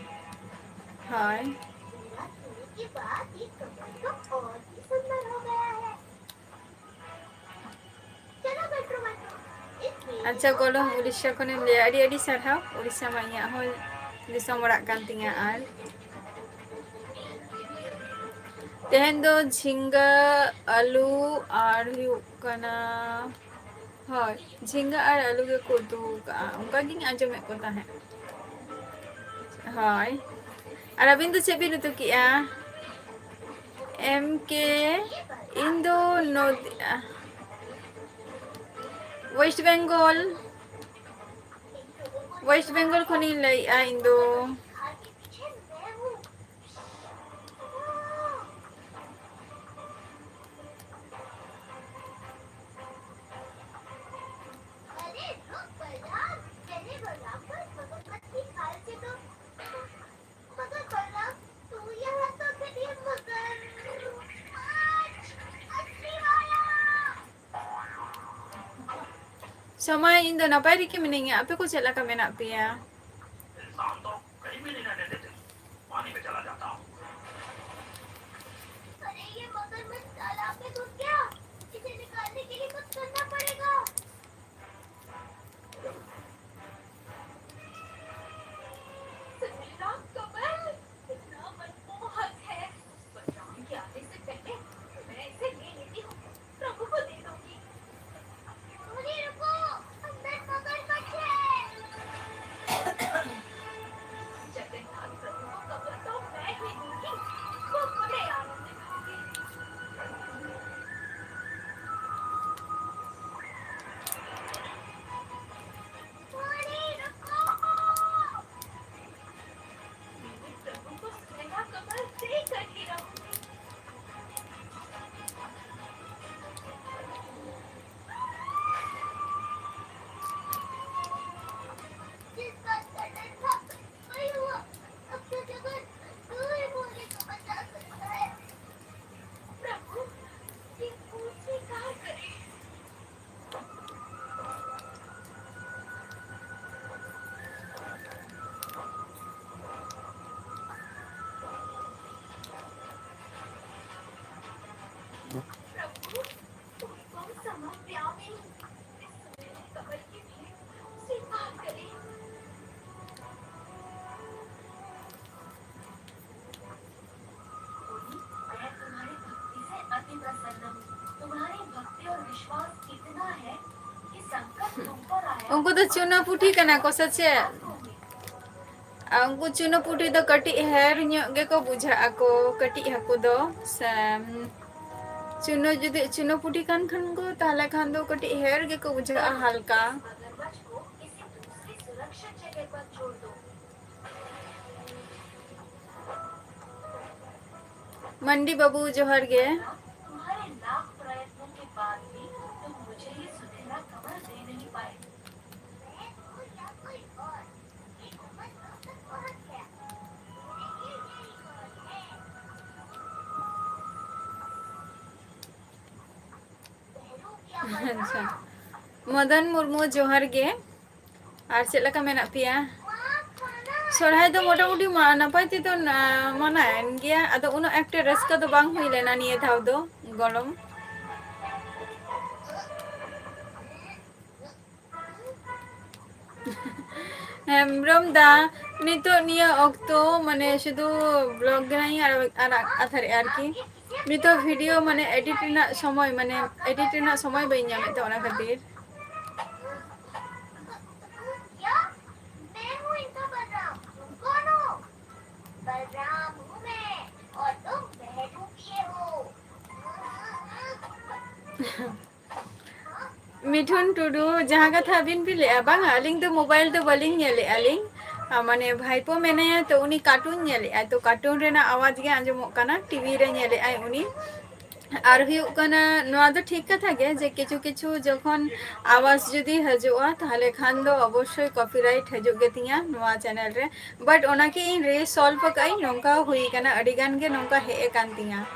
ᱦᱳᱭ, ᱟᱪᱪᱷᱟ, ᱜᱚᱞᱚᱢ ᱩᱲᱤᱥᱥᱟ ᱠᱷᱚᱱᱮᱢ ᱞᱟᱹᱭᱟ, ᱟᱹᱰᱤ ᱟᱹᱰᱤ ᱥᱟᱨᱦᱟᱣ᱾ ᱩᱲᱤᱥᱥᱟ ᱢᱟ ᱤᱧᱟᱹᱜ ᱦᱚᱸ ᱫᱤᱥᱚᱢ ᱚᱲᱟᱜ ᱠᱟᱱ ᱛᱤᱧᱟᱹ᱾ ᱟᱨ ᱛᱮᱦᱮᱧ ᱫᱚ ᱡᱷᱤᱸᱜᱟᱹ, ᱟᱹᱞᱩ ᱟᱨ ᱦᱩᱭᱩᱜ ᱠᱟᱱᱟ, ᱦᱳᱭ, ᱡᱷᱤᱸᱜᱟᱹ ᱟᱨ ᱟᱹᱞᱩ ᱜᱮᱠᱚ ᱩᱛᱩ ᱟᱠᱟᱜᱼᱟ, ᱚᱱᱠᱟ ᱜᱤᱧ ᱟᱸᱡᱚᱢᱮᱫ ᱠᱚ ᱛᱟᱦᱮᱸᱫ᱾ ᱦᱳᱭ, ᱟᱨ ᱟᱹᱵᱤᱱ ᱫᱚ ᱪᱮᱫ ᱵᱤᱱ ᱩᱛᱩ ᱠᱮᱜᱼᱟ? ᱮᱢ ᱠᱮ, ᱤᱧ ᱫᱚ ᱱᱚᱫᱤᱭᱟ, ᱳᱭᱮᱥᱴ ᱵᱮᱝᱜᱚᱞ, ᱳᱭᱮᱥᱴ ᱵᱮᱝᱜᱚᱞ ᱠᱷᱚᱱᱤᱧ ᱞᱟᱹᱭᱮᱜᱼᱟ ᱤᱧ ᱫᱚ᱾ ᱥᱚᱢᱟᱭ, ᱤᱧ ᱫᱚ ᱱᱟᱯᱟᱭ ᱨᱮᱜᱮ ᱢᱤᱱᱟᱹᱧᱟ, ᱟᱯᱮ ᱠᱚ ᱪᱮᱫ ᱞᱮᱠᱟ ᱢᱮᱱᱟᱜ ᱯᱮᱭᱟ? ᱩᱱᱠᱩ ᱫᱚ ᱪᱩᱱᱟᱹ ᱯᱩᱴᱷᱤ ᱠᱟᱱᱟ ᱠᱚ ᱥᱮ ᱪᱮᱫ? ᱟᱨ ᱩᱱᱠᱩ ᱪᱩᱱᱟᱹ ᱯᱩᱴᱷᱤ ᱫᱚ ᱠᱟᱹᱴᱤᱡ ᱦᱮᱨ ᱧᱚᱜ ᱜᱮᱠᱚ ᱵᱩᱡᱷᱟᱹᱜ ᱟᱠᱚ, ᱠᱟᱹᱴᱤᱡ ᱦᱟᱹᱠᱩ ᱫᱚ᱾ ᱥᱮ, ᱪᱩᱱᱟᱹ ᱡᱩᱫᱤ ᱪᱩᱱᱟᱹ ᱯᱩᱴᱷᱤ ᱠᱟᱱ ᱠᱷᱟᱱ ᱠᱚ, ᱛᱟᱦᱞᱮ ᱠᱷᱟᱱ ᱫᱚ ᱠᱟᱹᱴᱤᱡ ᱦᱮᱨ ᱜᱮᱠᱚ ᱵᱩᱡᱷᱟᱹᱜᱼᱟ, ᱦᱟᱞᱠᱟ᱾ ᱢᱟᱱᱰᱤ ᱵᱟᱹᱵᱩ, ᱡᱚᱦᱟᱨ ᱜᱮ᱾ ᱟᱪᱪᱷᱟ, ᱢᱚᱫᱚᱱ ᱢᱩᱨᱢᱩ, ᱡᱚᱦᱟᱨ ᱜᱮ᱾ ᱟᱨ ᱪᱮᱫ ᱞᱮᱠᱟ ᱢᱮᱱᱟᱜ ᱯᱮᱭᱟ? ᱥᱚᱨᱦᱟᱭ ᱫᱚ ᱢᱚᱴᱟᱢᱩᱴᱤ ᱢᱟ-, ᱱᱟᱯᱟᱭ ᱛᱮᱫᱚ ᱱᱟ-, ᱢᱟᱱᱟᱣᱮᱱ ᱜᱮᱭᱟ᱾ ᱟᱫᱚ ᱩᱱᱟᱹᱜ ᱮᱠᱴᱟ ᱨᱟᱹᱥᱠᱟᱹ ᱫᱚ ᱵᱟᱝ ᱦᱩᱭ ᱞᱮᱱᱟ ᱱᱤᱭᱟᱹ ᱫᱷᱟᱣ ᱫᱚ, ᱜᱚᱲᱚᱢ᱾ ᱦᱮᱢᱵᱨᱚᱢ ᱫᱟ, ᱱᱤᱛᱚᱜ ᱱᱤᱭᱟᱹ ᱚᱠᱛᱚ ᱢᱟᱱᱮ ᱥᱩᱫᱷᱩ vlog ᱜᱮ ᱱᱟᱜ ᱤᱧ ᱟᱲᱟᱜ, ᱟᱲᱟᱜ ᱟᱛᱟᱨᱮᱜᱼᱟ ᱟᱨᱠᱤ᱾ ᱱᱤᱛᱚᱜ video ᱢᱟᱱᱮ edit ᱨᱮᱱᱟᱜ ᱥᱚᱢᱚᱭ, ᱢᱟᱱᱮ edit ᱨᱮᱱᱟᱜ ᱥᱚᱢᱚᱭ ᱵᱟᱹᱧ ᱧᱟᱢᱮᱫ ᱛᱮ ᱚᱱᱟ ᱠᱷᱟᱹᱛᱤᱨ᱾ ᱢᱤᱴᱷᱩᱱ ᱴᱩᱰᱩ, ᱡᱟᱦᱟᱸ ᱠᱟᱛᱷᱟ ᱟᱹᱵᱤᱱ ᱵᱤᱱ ᱞᱟᱹᱭᱮᱜᱼᱟ, ᱵᱟᱝᱟ, ᱟᱹᱞᱤᱧ ᱫᱚ mobile ᱫᱚ ᱵᱟᱹᱞᱤᱧ ᱧᱮᱞᱮᱜᱼᱟ ᱞᱤᱧ᱾ ᱟ, ᱢᱟᱱᱮ, ᱵᱷᱟᱭᱯᱳ ᱢᱮᱱᱟᱭᱟ, ᱛᱚ ᱩᱱᱤ cartoon ᱧᱮᱞᱮᱜᱼᱟᱭ, ᱛᱚ cartoon ᱨᱮᱱᱟᱜ ᱟᱣᱟᱡᱽ ᱜᱮ ᱟᱸᱡᱚᱢᱚᱜ ᱠᱟᱱᱟ, TV ᱨᱮ ᱧᱮᱞᱮᱜᱼᱟᱭ ᱩᱱᱤ᱾ ᱟᱨ ᱦᱩᱭᱩᱜ ᱠᱟᱱᱟ, ᱱᱚᱣᱟ ᱫᱚ ᱴᱷᱤᱠ ᱠᱟᱛᱷᱟ ᱜᱮ ᱡᱮ ᱠᱤᱪᱷᱩ ᱠᱤᱪᱷᱩ ᱡᱚᱠᱷᱚᱱ ᱟᱣᱟᱡᱽ ᱡᱩᱫᱤ ᱦᱤᱡᱩᱜᱼᱟ, ᱛᱟᱦᱞᱮ ᱠᱷᱟᱱ ᱫᱚ ᱚᱵᱚᱥᱥᱳᱭ copyright ᱦᱤᱡᱩᱜ ᱜᱮ ᱛᱤᱧᱟ ᱱᱚᱣᱟ channel ᱨᱮ᱾ But ᱚᱱᱟ ᱠᱤ ᱤᱧ resolve ᱟᱠᱟᱫ ᱟᱹᱧ? ᱱᱚᱝᱠᱟ ᱦᱩᱭ ᱠᱟᱱᱟ, ᱟᱹᱰᱤ ᱜᱟᱱ ᱜᱮ ᱱᱚᱝᱠᱟ ᱦᱮᱡ ᱟᱠᱟᱱ ᱛᱤᱧᱟ᱾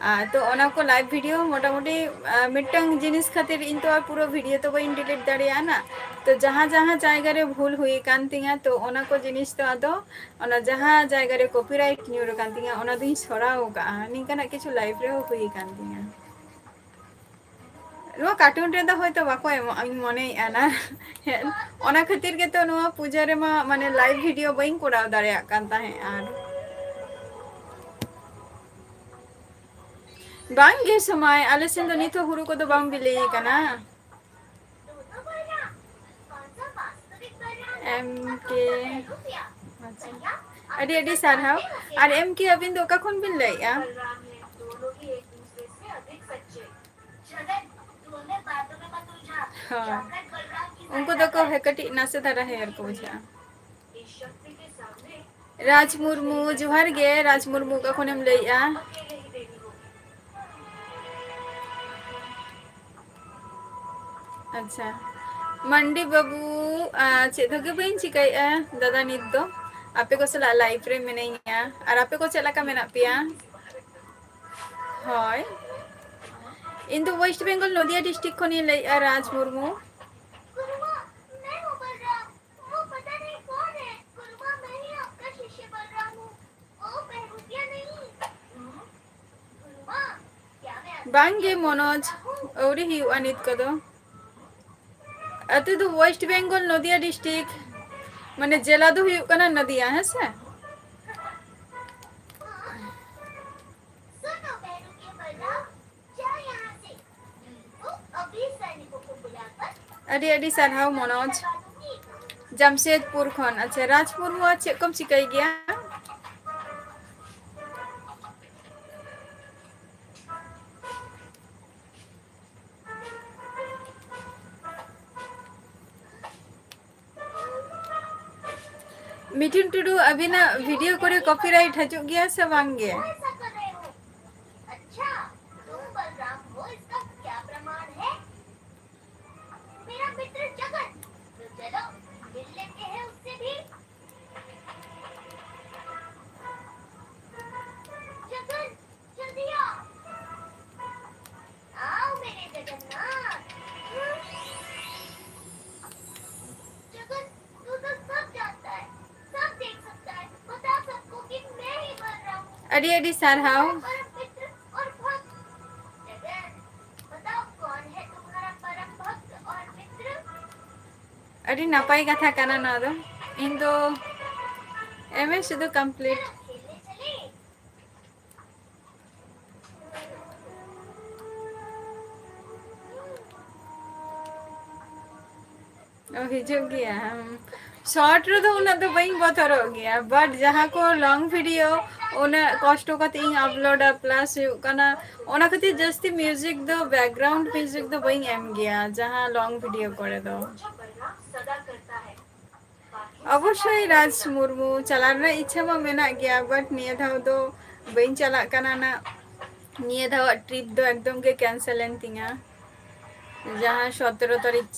ᱟᱨ ᱛᱚ ᱚᱱᱟ ᱠᱚ live video ᱢᱚᱴᱟᱢᱩᱴᱤ, ᱟᱨ, ᱢᱤᱫᱴᱟᱝ ᱡᱤᱱᱤᱥ ᱠᱷᱟᱹᱛᱤᱨ ᱤᱧ ᱛᱚ ᱟᱨ ᱯᱩᱨᱟᱹ video ᱛᱚ ᱵᱟᱹᱧ delete ᱫᱟᱲᱮᱭᱟᱜᱼᱟ ᱱᱟ᱾ ᱛᱚ ᱡᱟᱦᱟᱸ ᱡᱟᱦᱟᱸ ᱡᱟᱭᱜᱟ ᱨᱮ ᱵᱷᱩᱞ ᱦᱩᱭ ᱟᱠᱟᱱ ᱛᱤᱧᱟ, ᱛᱚ ᱚᱱᱟ ᱠᱚ ᱡᱤᱱᱤᱥ ᱫᱚ ᱟᱫᱚ ᱚᱱᱟ ᱡᱟᱦᱟᱸ ᱡᱟᱭᱜᱟ ᱨᱮ copyright ᱧᱩᱨ ᱟᱠᱟᱱ ᱛᱤᱧᱟ, ᱚᱱᱟ ᱫᱚᱧ ᱥᱚᱨᱟᱣ ᱟᱠᱟᱫᱼᱟ᱾ ᱱᱤᱝᱠᱟᱱᱟᱜ ᱠᱤᱪᱷᱩ live ᱨᱮᱦᱚᱸ ᱦᱩᱭ ᱟᱠᱟᱱ ᱛᱤᱧᱟ᱾ ᱱᱚᱣᱟ cartoon ᱨᱮᱫᱚ ᱦᱚᱭᱛᱚ ᱵᱟᱠᱚ ᱮᱢᱚᱜᱼᱟ, ᱤᱧ ᱢᱚᱱᱮᱭᱮᱫᱼᱟ ᱱᱟ᱾ ᱚᱱᱟ ᱠᱷᱟᱹᱛᱤᱨ ᱜᱮᱛᱚ ᱱᱚᱣᱟ ᱯᱩᱡᱟᱹ ᱨᱮᱢᱟ ᱢᱟᱱᱮ live video ᱵᱟᱹᱧ ᱠᱚᱨᱟᱣ ᱫᱟᱲᱮᱭᱟᱜ ᱠᱟᱱ ᱛᱟᱦᱮᱸᱫ᱾ ᱟᱨ ᱵᱟᱝ ᱜᱮ ᱥᱚᱢᱟᱭ, ᱟᱞᱮ ᱥᱮᱱ ᱫᱚ ᱱᱤᱛ ᱦᱚᱸ ᱦᱩᱲᱩ ᱠᱚᱫᱚ ᱵᱟᱝ ᱵᱤᱞᱤ ᱟᱠᱟᱱᱟ᱾ ᱮᱢ ᱠᱮ, ᱟᱪᱪᱷᱟ, ᱟᱹᱰᱤ ᱟᱹᱰᱤ ᱥᱟᱨᱦᱟᱣ᱾ ᱟᱨ ᱮᱢ ᱠᱮ, ᱟᱹᱵᱤᱱ ᱫᱚ ᱚᱠᱟ ᱠᱷᱚᱱ ᱵᱤᱱ ᱞᱟᱹᱭᱮᱫᱼᱟ? ᱦᱳᱭ, ᱩᱱᱠᱩ ᱫᱚᱠᱚ ᱦᱮ-, ᱠᱟᱹᱴᱤᱡ ᱱᱟᱥᱮ ᱫᱷᱟᱨᱟ ᱦᱮᱭᱟᱨ ᱠᱚ ᱵᱩᱡᱷᱟᱹᱜᱼᱟ᱾ ᱨᱟᱡᱽ ᱢᱩᱨᱢᱩ, ᱡᱚᱦᱟᱨ ᱜᱮ᱾ ᱨᱟᱡᱽ ᱢᱩᱨᱢᱩ, ᱚᱠᱟ ᱠᱷᱚᱱᱮᱢ ᱞᱟᱹᱭᱮᱜᱼᱟ? ᱟᱪᱪᱷᱟ, ᱢᱟᱱᱰᱤ ᱵᱟᱹᱵᱩ, ᱟ, ᱪᱮᱫ ᱦᱚᱸ ᱜᱮ ᱵᱟᱹᱧ ᱪᱤᱠᱟᱹᱭᱮᱜᱼᱟ ᱫᱟᱫᱟ ᱱᱤᱛ ᱫᱚ᱾ ᱟᱯᱮ ᱠᱚ ᱥᱟᱞᱟᱜ live ᱨᱮ ᱢᱤᱱᱟᱹᱧᱟ᱾ ᱟᱨ ᱟᱯᱮ ᱠᱚ ᱪᱮᱫ ᱞᱮᱠᱟ ᱢᱮᱱᱟᱜ ᱯᱮᱭᱟ? ᱦᱳᱭ, ᱤᱧ ᱫᱚ West Bengal, ᱱᱚᱫᱤᱭᱟ district ᱠᱷᱚᱱᱤᱧ ᱞᱟᱹᱭᱮᱜᱼᱟ, ᱨᱟᱡᱽ ᱢᱩᱨᱢᱩ᱾ वो पता नहीं कौन है। गुरुआ, मैं ही आपका शिष्य बलराम हूँ। ओ बहरूपिया नहीं। गुरुआ, क्या मैं आपका ᱵᱟᱝ ᱜᱮ ᱢᱚᱱᱳᱡᱽ, ᱟᱹᱣᱨᱤ ᱦᱩᱭᱩᱜᱼᱟ ᱱᱤᱛ ᱠᱚᱫᱚ᱾ ᱟᱹᱛᱩ ᱫᱚ West Bengal, ᱱᱚᱫᱤᱭᱟ district, ᱢᱟᱱᱮ ᱡᱮᱞᱟ ᱫᱚ ᱦᱩᱭᱩᱜ ᱠᱟᱱᱟ ᱱᱚᱫᱤᱭᱟ, ᱦᱮᱸ ᱥᱮ? सुनो बहरूपिया बलराम, ᱟᱹᱰᱤ ᱟᱹᱰᱤ ᱥᱟᱨᱦᱟᱣ ᱢᱚᱱᱳᱡᱽ, ᱡᱟᱢᱥᱮᱫᱽᱯᱩᱨ ᱠᱷᱚᱱ᱾ ᱟᱪᱪᱷᱟ, ᱨᱟᱡᱽ ᱢᱩᱨᱢᱩ, ᱟᱨ ᱪᱮᱫ ᱠᱚᱢ ᱪᱤᱠᱟᱹᱭ ᱜᱮᱭᱟ? ᱢᱤᱴᱷᱩᱱ ᱴᱩᱰᱩ, ᱟᱹᱵᱤᱱᱟᱜ video ᱠᱚᱨᱮ copyright ᱦᱤᱡᱩᱜ ᱜᱮᱭᱟ ᱥᱮ ᱵᱟᱝ ᱜᱮ? अच्छा, तुम बलराम हो, इसका क्या प्रमाण है? मेरा मित्र जगन, तो चलो, मिल लेते हैं उससे भी। जगन, जल्दी आओ। आओ मेरे जगन्नाथ। जगन, तू तो सब जानता है, सब देख सकता है। बता सबको कि मैं ही बलराम हूँ। ᱟᱹᱰᱤ ᱟᱹᱰᱤ ᱥᱟᱨᱦᱟᱣ। परम मित्र और भक्त। जगन, बताओ कौन है तुम्हारा परम भक्त और मित्र? ᱟᱹᱰᱤ ᱱᱟᱯᱟᱭ ᱠᱟᱛᱷᱟ ᱠᱟᱱᱟ ᱱᱚᱣᱟ ᱫᱚ᱾ ᱤᱧ ᱫᱚ M A ᱥᱩᱫᱷᱩ complete᱾ चलो, खेलने चले। ᱚ, ᱦᱤᱡᱩᱜ ᱜᱮᱭᱟ᱾ ᱦᱩᱸ᱾ ᱥᱚᱨᱴ ᱨᱮᱫᱚ ᱩᱱᱟᱹᱜ ᱫᱚ ᱵᱟᱹᱧ ᱵᱚᱛᱚᱨᱚᱜ ᱜᱮᱭᱟ, ᱵᱟᱴ ᱡᱟᱦᱟᱸ ᱠᱚ ᱞᱚᱝ ᱵᱷᱤᱰᱤᱭᱳ ᱩᱱᱟᱹᱜ ᱠᱚᱥᱴᱚ ᱠᱟᱛᱮ ᱤᱧ ᱟᱯᱞᱳᱰᱟ, ᱯᱞᱟᱥ ᱦᱩᱭᱩᱜ ᱠᱟᱱᱟ ᱚᱱᱟ ᱠᱷᱟᱹᱛᱤᱨ ᱡᱟᱹᱥᱛᱤ ᱢᱤᱭᱩᱡᱤᱠ ᱫᱚ, ᱵᱮᱠᱜᱨᱟᱣᱩᱱᱰ ᱢᱤᱭᱩᱡᱤᱠ ᱫᱚ ᱵᱟᱹᱧ ᱮᱢ ᱜᱮᱭᱟ ᱡᱟᱦᱟᱸ ᱞᱚᱝ ᱵᱷᱤᱰᱤᱭᱳ ᱠᱚᱨᱮ ᱫᱚ᱾ ᱚᱵᱚᱥᱥᱳᱭ ᱨᱟᱡᱽ ᱢᱩᱨᱢᱩ ᱪᱟᱞᱟᱣ ᱨᱮᱱᱟᱜ ᱤᱪᱪᱷᱟᱹ ᱢᱟ ᱢᱮᱱᱟᱜ ᱜᱮᱭᱟ, ᱵᱟᱴ ᱱᱤᱭᱟᱹ ᱫᱷᱟᱣ ᱫᱚ ᱵᱟᱹᱧ ᱪᱟᱞᱟᱜ ᱠᱟᱱᱟ ᱱᱟᱜ᱾ ᱱᱤᱭᱟᱹ ᱫᱷᱟᱣᱟᱜ ᱴᱨᱤᱯ ᱫᱚ ᱮᱠᱫᱚᱢ ᱜᱮ ᱠᱮᱱᱥᱮᱞ ᱮᱱ ᱛᱤᱧᱟ᱾ ᱡᱟᱦᱟᱸ ᱥᱚᱛᱨᱚ ᱛᱟᱹᱨᱤᱠᱷ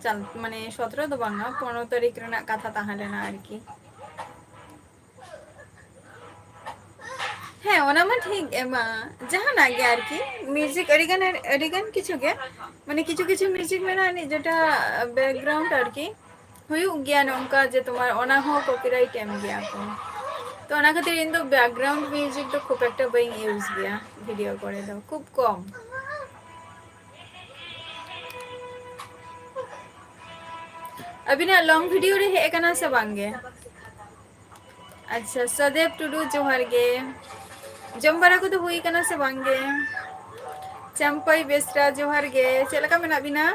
ᱪᱟᱞ-, ᱢᱟᱱᱮ ᱥᱚᱛᱨᱚ ᱫᱚ ᱵᱟᱝᱟ, ᱯᱚᱱᱨᱚ ᱛᱟᱹᱨᱤᱠᱷ ᱨᱮᱱᱟᱜ ᱠᱟᱛᱷᱟ ᱛᱟᱦᱮᱸ ᱞᱮᱱᱟ ᱟᱨᱠᱤ᱾ ᱦᱮᱸ, ᱚᱱᱟ ᱢᱟ ᱴᱷᱤᱠ ᱮᱢᱟ, ᱡᱟᱦᱟᱱᱟᱜ ᱜᱮ ᱟᱨᱠᱤ, ᱢᱤᱭᱩᱡᱤᱠ ᱟᱹᱰᱤᱜᱟᱱ, ᱟᱹᱰᱤᱜᱟᱱ ᱠᱤᱪᱷᱩ ᱜᱮ, ᱢᱟᱱᱮ ᱠᱤᱪᱷᱩ ᱠᱤᱪᱷᱩ ᱢᱤᱭᱩᱡᱤᱠ ᱢᱮᱱᱟᱜᱼᱟ ᱟᱹᱱᱤᱡ ᱡᱮᱴᱟ ᱵᱮᱠᱜᱨᱟᱣᱩᱱᱰ ᱟᱨᱠᱤ ᱦᱩᱭᱩᱜ ᱜᱮᱭᱟ ᱱᱚᱝᱠᱟ ᱡᱮ ᱛᱳᱢᱟᱨ ᱚᱱᱟ ᱦᱚᱸ ᱠᱚᱯᱤᱨᱟᱭᱤᱴ ᱮᱢ ᱜᱮᱭᱟ ᱠᱚ᱾ ᱛᱚ ᱚᱱᱟ ᱠᱷᱟᱹᱛᱤᱨ ᱤᱧ ᱫᱚ ᱵᱮᱠᱜᱨᱟᱣᱩᱱᱰ ᱢᱤᱭᱩᱡᱤᱠ ᱫᱚ ᱠᱷᱩᱵ ᱮᱠᱴᱟ ᱵᱟᱹᱧ ᱤᱭᱩᱡᱽ ᱜᱮᱭᱟ ᱵᱷᱤᱰᱤᱭᱳ ᱠᱚᱨᱮ ᱫᱚ, ᱠᱷᱩᱵ ᱠᱚᱢ᱾ ᱟᱹᱵᱤᱱᱟᱜ ᱞᱚᱝ ᱵᱷᱤᱰᱤᱭᱳ ᱨᱮ ᱦᱮᱡ ᱟᱠᱟᱱᱟ ᱥᱮ ᱵᱟᱝ ᱜᱮ? ᱟᱪᱪᱷᱟ, ᱥᱚᱫᱮᱵ ᱴᱩᱰᱩ, ᱡᱚᱦᱟᱨ ᱜᱮ᱾ ᱡᱚᱢ ᱵᱟᱲᱟ ᱠᱚᱫᱚ ᱦᱩᱭ ᱟᱠᱟᱱᱟ ᱥᱮ ᱵᱟᱝ ᱜᱮ? ᱪᱟᱢᱯᱟᱭ ᱵᱮᱥᱨᱟ, ᱡᱚᱦᱟᱨ ᱜᱮ᱾ ᱪᱮᱫ ᱞᱮᱠᱟ ᱢᱮᱱᱟᱜ ᱵᱤᱱᱟ?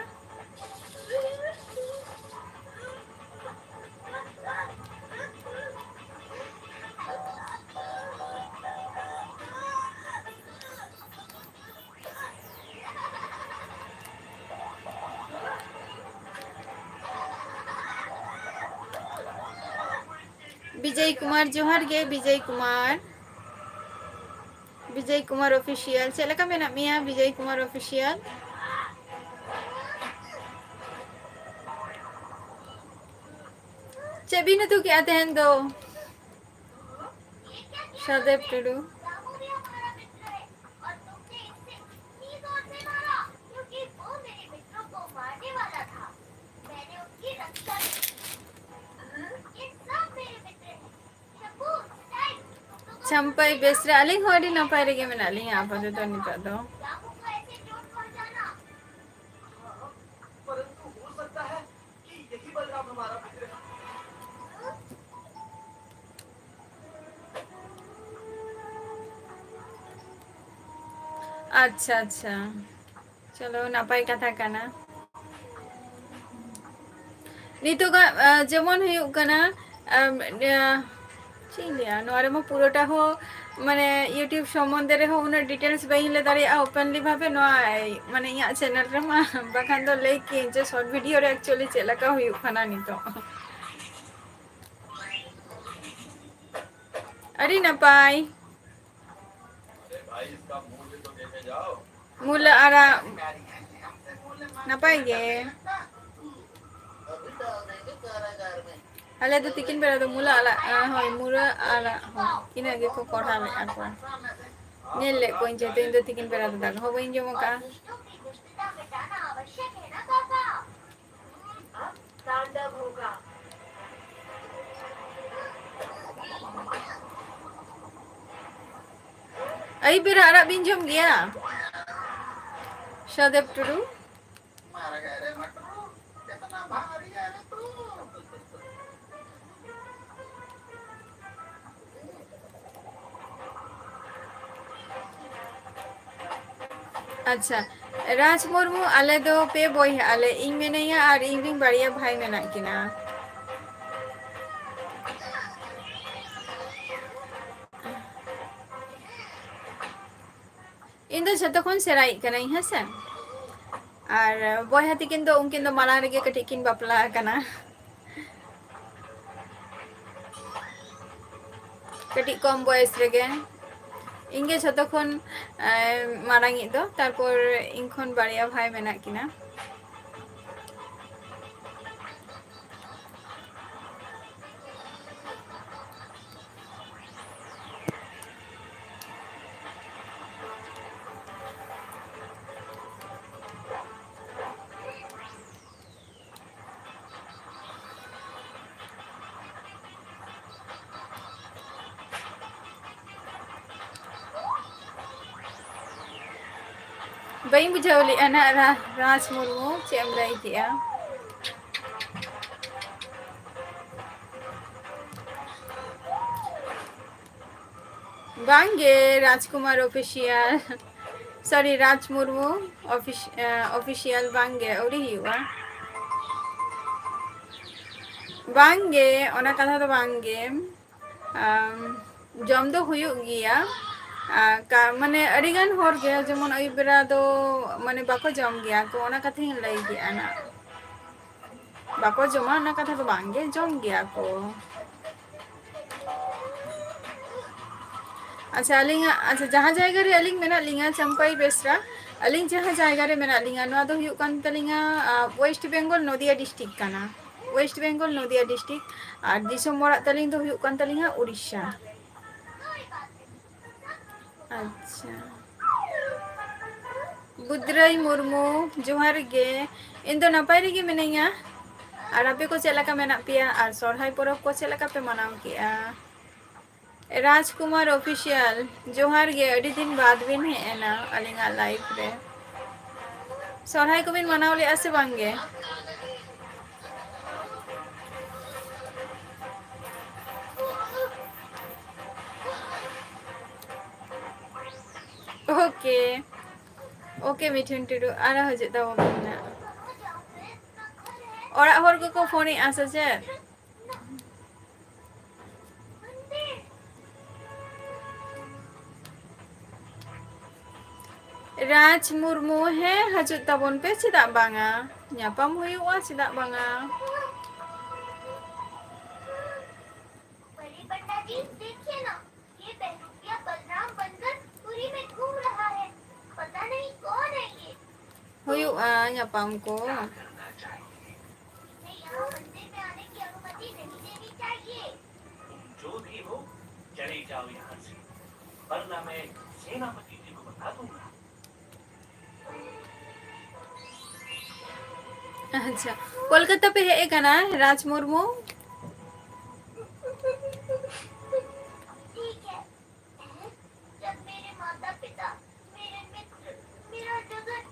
ᱵᱤᱡᱚᱭ ᱠᱩᱢᱟᱨ, ᱡᱚᱦᱟᱨ ᱜᱮ ᱵᱤᱡᱚᱭ ᱠᱩᱢᱟᱨ᱾ ᱵᱤᱡᱚᱭ ᱠᱩᱢᱟᱨ ᱚᱯᱷᱤᱥᱤᱭᱟᱞ, ᱪᱮᱫ ᱞᱮᱠᱟ ᱢᱮᱱᱟᱜ ᱢᱮᱭᱟ ᱵᱤᱡᱚᱭ ᱠᱩᱢᱟᱨ ᱚᱯᱷᱤᱥᱤᱭᱟᱞ? ᱪᱮᱫ ᱵᱤᱱ ᱩᱛᱩ ᱠᱮᱜᱼᱟ ᱛᱮᱦᱮᱧ ᱫᱚ? ᱥᱟᱫᱮᱵ ᱴᱩᱰᱩ᱾ ᱪᱟᱢᱯᱟᱭ ᱵᱮᱥᱨᱟ, ᱟᱹᱞᱤᱧ ᱦᱚᱸ ᱟᱹᱰᱤ ᱱᱟᱯᱟᱭ ᱨᱮᱜᱮ ᱢᱮᱱᱟᱜ ᱞᱤᱧᱟ ᱟᱯᱟᱛᱚᱛᱚ ᱱᱤᱛᱚᱜ ᱫᱚ᱾ ᱟᱪᱪᱷᱟ, ᱟᱪᱪᱷᱟ, ᱪᱚᱞᱚ, ᱱᱟᱯᱟᱭ ᱠᱟᱛᱷᱟ ᱠᱟᱱᱟ᱾ ᱱᱤᱛᱚᱜᱟᱜ, ᱟ, ᱡᱮᱢᱚᱱ ᱦᱩᱭᱩᱜ ᱠᱟᱱᱟ, ᱟᱢ, ᱟ, ᱪᱮᱫ ᱤᱧ ᱞᱟᱹᱭᱟ, ᱱᱚᱣᱟ ᱨᱮᱢᱟ ᱯᱩᱨᱟᱹᱴᱟ ᱦᱚᱸ, ᱢᱟᱱᱮ, YouTube ᱥᱚᱢᱵᱚᱱᱫᱷᱮ ᱨᱮᱦᱚᱸ ᱩᱱᱟᱹᱜ details ᱵᱟᱹᱧ ᱞᱟᱹᱭ ᱫᱟᱲᱮᱭᱟᱜᱼᱟ openly ᱵᱷᱟᱵᱮ ᱱᱚᱣᱟ, ᱢᱟᱱᱮ, ᱤᱧᱟᱹᱜ channel ᱨᱮᱢᱟ᱾ ᱵᱟᱠᱷᱟᱱ ᱫᱚ ᱞᱟᱹᱭ ᱠᱤᱭᱟᱹᱧ ᱡᱮ short video ᱨᱮ actually ᱪᱮᱫ ᱞᱮᱠᱟ ᱦᱩᱭᱩᱜ ᱠᱟᱱᱟ ᱱᱤᱛᱚᱜ᱾ ᱟᱹᱰᱤ ᱱᱟᱯᱟᱭ᱾ ᱢᱩᱞᱟᱹ ᱟᱲᱟᱜ ᱱᱟᱯᱟᱭ ᱜᱮ᱾ ᱟᱞᱮ ᱫᱚ ᱛᱤᱠᱤᱱ ᱵᱮᱲᱟ ᱫᱚ ᱢᱩᱞᱟᱹ ᱟᱲᱟᱜ, ᱟ, ᱦᱳᱭ, ᱢᱩᱞᱟᱹ ᱟᱲᱟᱜ ᱦᱚᱸ ᱤᱱᱟᱹ ᱜᱮᱠᱚ ᱠᱚᱲᱦᱟ ᱞᱮᱫᱼᱟ ᱠᱚ᱾ ᱧᱮᱞ ᱞᱮᱫ ᱠᱚᱣᱟᱧ, ᱡᱮᱦᱮᱛᱩ ᱤᱧ ᱫᱚ ᱛᱤᱠᱤᱱ ᱵᱮᱲᱟ ᱫᱚ ᱫᱟᱠᱟ ᱦᱚᱸ ᱵᱟᱹᱧ ᱡᱚᱢ ᱟᱠᱟᱫᱼᱟ᱾ ᱟᱹᱭᱩᱵ ᱵᱮᱲᱟ ᱟᱲᱟᱜ ᱵᱤᱱ ᱡᱚᱢ ᱜᱮᱭᱟ, ᱥᱚᱦᱚᱫᱮᱵ ᱴᱩᱰᱩ? ᱟᱪᱪᱷᱟ, ᱨᱟᱡᱽ ᱢᱩᱨᱢᱩ, ᱟᱞᱮ ᱫᱚ ᱯᱮ ᱵᱚᱭᱦᱟᱜ ᱟᱞᱮ, ᱤᱧ ᱢᱮᱱᱟᱹᱧᱟ ᱟᱨ ᱤᱧ ᱨᱤᱱ ᱵᱟᱨᱭᱟ ᱵᱷᱟᱭ ᱢᱮᱱᱟᱜ ᱠᱤᱱᱟ᱾ ᱤᱧ ᱫᱚ ᱡᱷᱚᱛᱚ ᱠᱷᱚᱱ ᱥᱮᱬᱟᱭᱤᱡ ᱠᱟᱹᱱᱟᱹᱧ, ᱦᱮᱸ ᱥᱮ᱾ ᱟᱨ ᱵᱚᱭᱦᱟ ᱛᱤᱠᱤᱱ ᱫᱚ, ᱩᱱᱠᱤᱱ ᱫᱚ ᱢᱟᱲᱟᱝ ᱨᱮᱜᱮ ᱠᱟᱹᱴᱤᱡ ᱠᱤᱱ ᱵᱟᱯᱞᱟ ᱟᱠᱟᱱᱟ᱾ ᱠᱟᱹᱴᱤᱡ ᱠᱚᱢ ᱵᱚᱭᱮᱥ ᱨᱮᱜᱮ᱾ ᱤᱧ ᱜᱮ ᱡᱷᱚᱛᱚ ᱠᱷᱚᱱ, ᱮ, ᱢᱟᱨᱟᱝᱤᱡ ᱫᱚ, ᱛᱟᱨᱯᱚᱨ ᱤᱧ ᱠᱷᱚᱱ ᱵᱟᱨᱭᱟ ᱵᱷᱟᱭ ᱢᱮᱱᱟᱜ ᱠᱤᱱᱟ᱾ ᱵᱟᱹᱧ ᱵᱩᱡᱷᱟᱹᱣ ᱞᱮᱫᱼᱟ ᱱᱟᱜ, ᱨᱟ-, ᱨᱟᱡᱽ ᱢᱩᱨᱢᱩ, ᱪᱮᱫ ᱮᱢ ᱞᱟᱹᱭ ᱠᱮᱫᱼᱟ? ᱵᱟᱝᱜᱮ, ᱨᱟᱡᱽᱠᱩᱢᱟᱨ Official, sorry, ᱨᱟᱡᱽ ᱢᱩᱨᱢᱩ Offici-, ᱮ, Official ᱵᱟᱝᱜᱮ, ᱟᱹᱣᱨᱤ ᱦᱩᱭᱩᱜᱼᱟ᱾ ᱵᱟᱝᱜᱮ, ᱚᱱᱟ ᱠᱟᱛᱷᱟ ᱫᱚ ᱵᱟᱝᱜᱮ᱾ ᱟᱢ, ᱡᱚᱢ ᱫᱚ ᱦᱩᱭᱩᱜ ᱜᱮᱭᱟ᱾ ᱟᱨ ᱠᱟ-, ᱢᱟᱱᱮ, ᱟᱹᱰᱤᱜᱟᱱ ᱦᱚᱲ ᱜᱮ ᱡᱮᱢᱚᱱ ᱟᱹᱭᱩᱵ ᱵᱮᱲᱟ ᱫᱚ, ᱢᱟᱱᱮ, ᱵᱟᱠᱚ ᱡᱚᱢ ᱜᱮᱭᱟ ᱠᱚ, ᱚᱱᱟ ᱠᱟᱛᱷᱟᱧ ᱞᱟᱹᱭ ᱠᱮᱜᱼᱟ ᱱᱟᱜ᱾ ᱵᱟᱠᱚ ᱡᱚᱢᱟ, ᱚᱱᱟ ᱠᱟᱛᱷᱟ ᱫᱚ ᱵᱟᱝ ᱜᱮ, ᱡᱚᱢ ᱜᱮᱭᱟ ᱠᱚ᱾ ᱟᱪᱪᱷᱟ, ᱟᱹᱞᱤᱧᱟᱜ, ᱟᱪᱪᱷᱟ, ᱡᱟᱦᱟᱸ ᱡᱟᱭᱜᱟ ᱨᱮ ᱟᱹᱞᱤᱧ ᱢᱮᱱᱟᱜ ᱞᱤᱧᱟ, ᱪᱟᱢᱯᱟᱭ ᱵᱮᱥᱨᱟ, ᱟᱹᱞᱤᱧ ᱡᱟᱦᱟᱸ ᱡᱟᱭᱜᱟ ᱨᱮ ᱢᱮᱱᱟᱜ ᱞᱤᱧᱟ, ᱱᱚᱣᱟ ᱫᱚ ᱦᱩᱭᱩᱜ ᱠᱟᱱ ᱛᱟᱹᱞᱤᱧᱟ, ᱟ, West Bengal, ᱱᱚᱫᱤᱭᱟ district ᱠᱟᱱᱟ᱾ West Bengal, ᱱᱚᱫᱤᱭᱟ district᱾ ᱟᱨ ᱫᱤᱥᱚᱢ ᱚᱲᱟᱜ ᱛᱟᱹᱞᱤᱧ ᱫᱚ ᱦᱩᱭᱩᱜ ᱠᱟᱱ ᱛᱟᱹᱞᱤᱧᱟ ᱩᱲᱤᱥᱥᱟ᱾ ᱟᱪᱪᱷᱟ᱾ ᱵᱩᱫᱽᱨᱟᱹᱭ ᱢᱩᱨᱢᱩ, ᱡᱚᱦᱟᱨ ᱜᱮ᱾ ᱤᱧ ᱫᱚ ᱱᱟᱯᱟᱭ ᱨᱮᱜᱮ ᱢᱤᱱᱟᱹᱧᱟ᱾ ᱟᱨ ᱟᱯᱮ ᱠᱚ ᱪᱮᱫ ᱞᱮᱠᱟ ᱢᱮᱱᱟᱜ ᱯᱮᱭᱟ? ᱟᱨ ᱥᱚᱨᱦᱟᱭ ᱯᱚᱨᱚᱵᱽ ᱠᱚ ᱪᱮᱫ ᱞᱮᱠᱟ ᱯᱮ ᱢᱟᱱᱟᱣ ᱠᱮᱜᱼᱟ? ᱨᱟᱡᱽᱠᱩᱢᱟᱨ Official, ᱡᱚᱦᱟᱨ ᱜᱮ, ᱟᱹᱰᱤ ᱫᱤᱱ ᱵᱟᱫᱽ ᱵᱤᱱ ᱦᱮᱡ ᱮᱱᱟ ᱟᱹᱞᱤᱧᱟᱜ live ᱨᱮ᱾ ᱥᱚᱨᱦᱟᱭ ᱠᱚᱵᱤᱱ ᱢᱟᱱᱟᱣ ᱞᱮᱜᱼᱟ ᱥᱮ ᱵᱟᱝ ᱜᱮ? OK, OK ᱢᱤᱴᱷᱩᱱ ᱴᱩᱰᱩ, ᱟᱨᱚ ᱦᱤᱡᱩᱜ ᱛᱟᱵᱚᱱ ᱯᱮ ᱱᱟᱜ᱾ ᱚᱲᱟᱜ ᱦᱚᱲ ᱠᱚᱠᱚ ᱯᱷᱳᱱᱮᱜᱼᱟ ᱥᱮ ᱪᱮᱫ? ᱨᱟᱡᱽ ᱢᱩᱨᱢᱩ, ᱦᱮᱸ, ᱦᱤᱡᱩᱜ ᱛᱟᱵᱚᱱ ᱯᱮ, ᱪᱮᱫᱟᱜ ᱵᱟᱝᱟ? ᱧᱟᱯᱟᱢ ᱦᱩᱭᱩᱜᱼᱟ, ᱪᱮᱫᱟᱜ ᱵᱟᱝᱟ? बड़े पंडा जी, देखिए ना, ये बहरूपिया बलराम बनकर पुरी में घूम रहा है। पता नहीं कौन है ये। ᱦᱩᱭᱩᱜᱼᱟ ᱧᱟᱯᱟᱢ ᱠᱚ᱾ नहीं, यहाँ मंदिर में आने की अनुमति नहीं देनी चाहिए। तुम जो भी हो, चले जाओ यहाँ से, वरना मैं सेनापति जी को बता दूंगा। ᱟᱪᱪᱷᱟ, ᱠᱳᱞᱠᱟᱛᱟ ᱯᱮ ᱦᱮᱡ ᱟᱠᱟᱱᱟ, ᱨᱟᱡᱽ ᱢᱩᱨᱢᱩ? ठीक है, जब मेरे माता पिता, मेरे मित्र, मेरा जगत,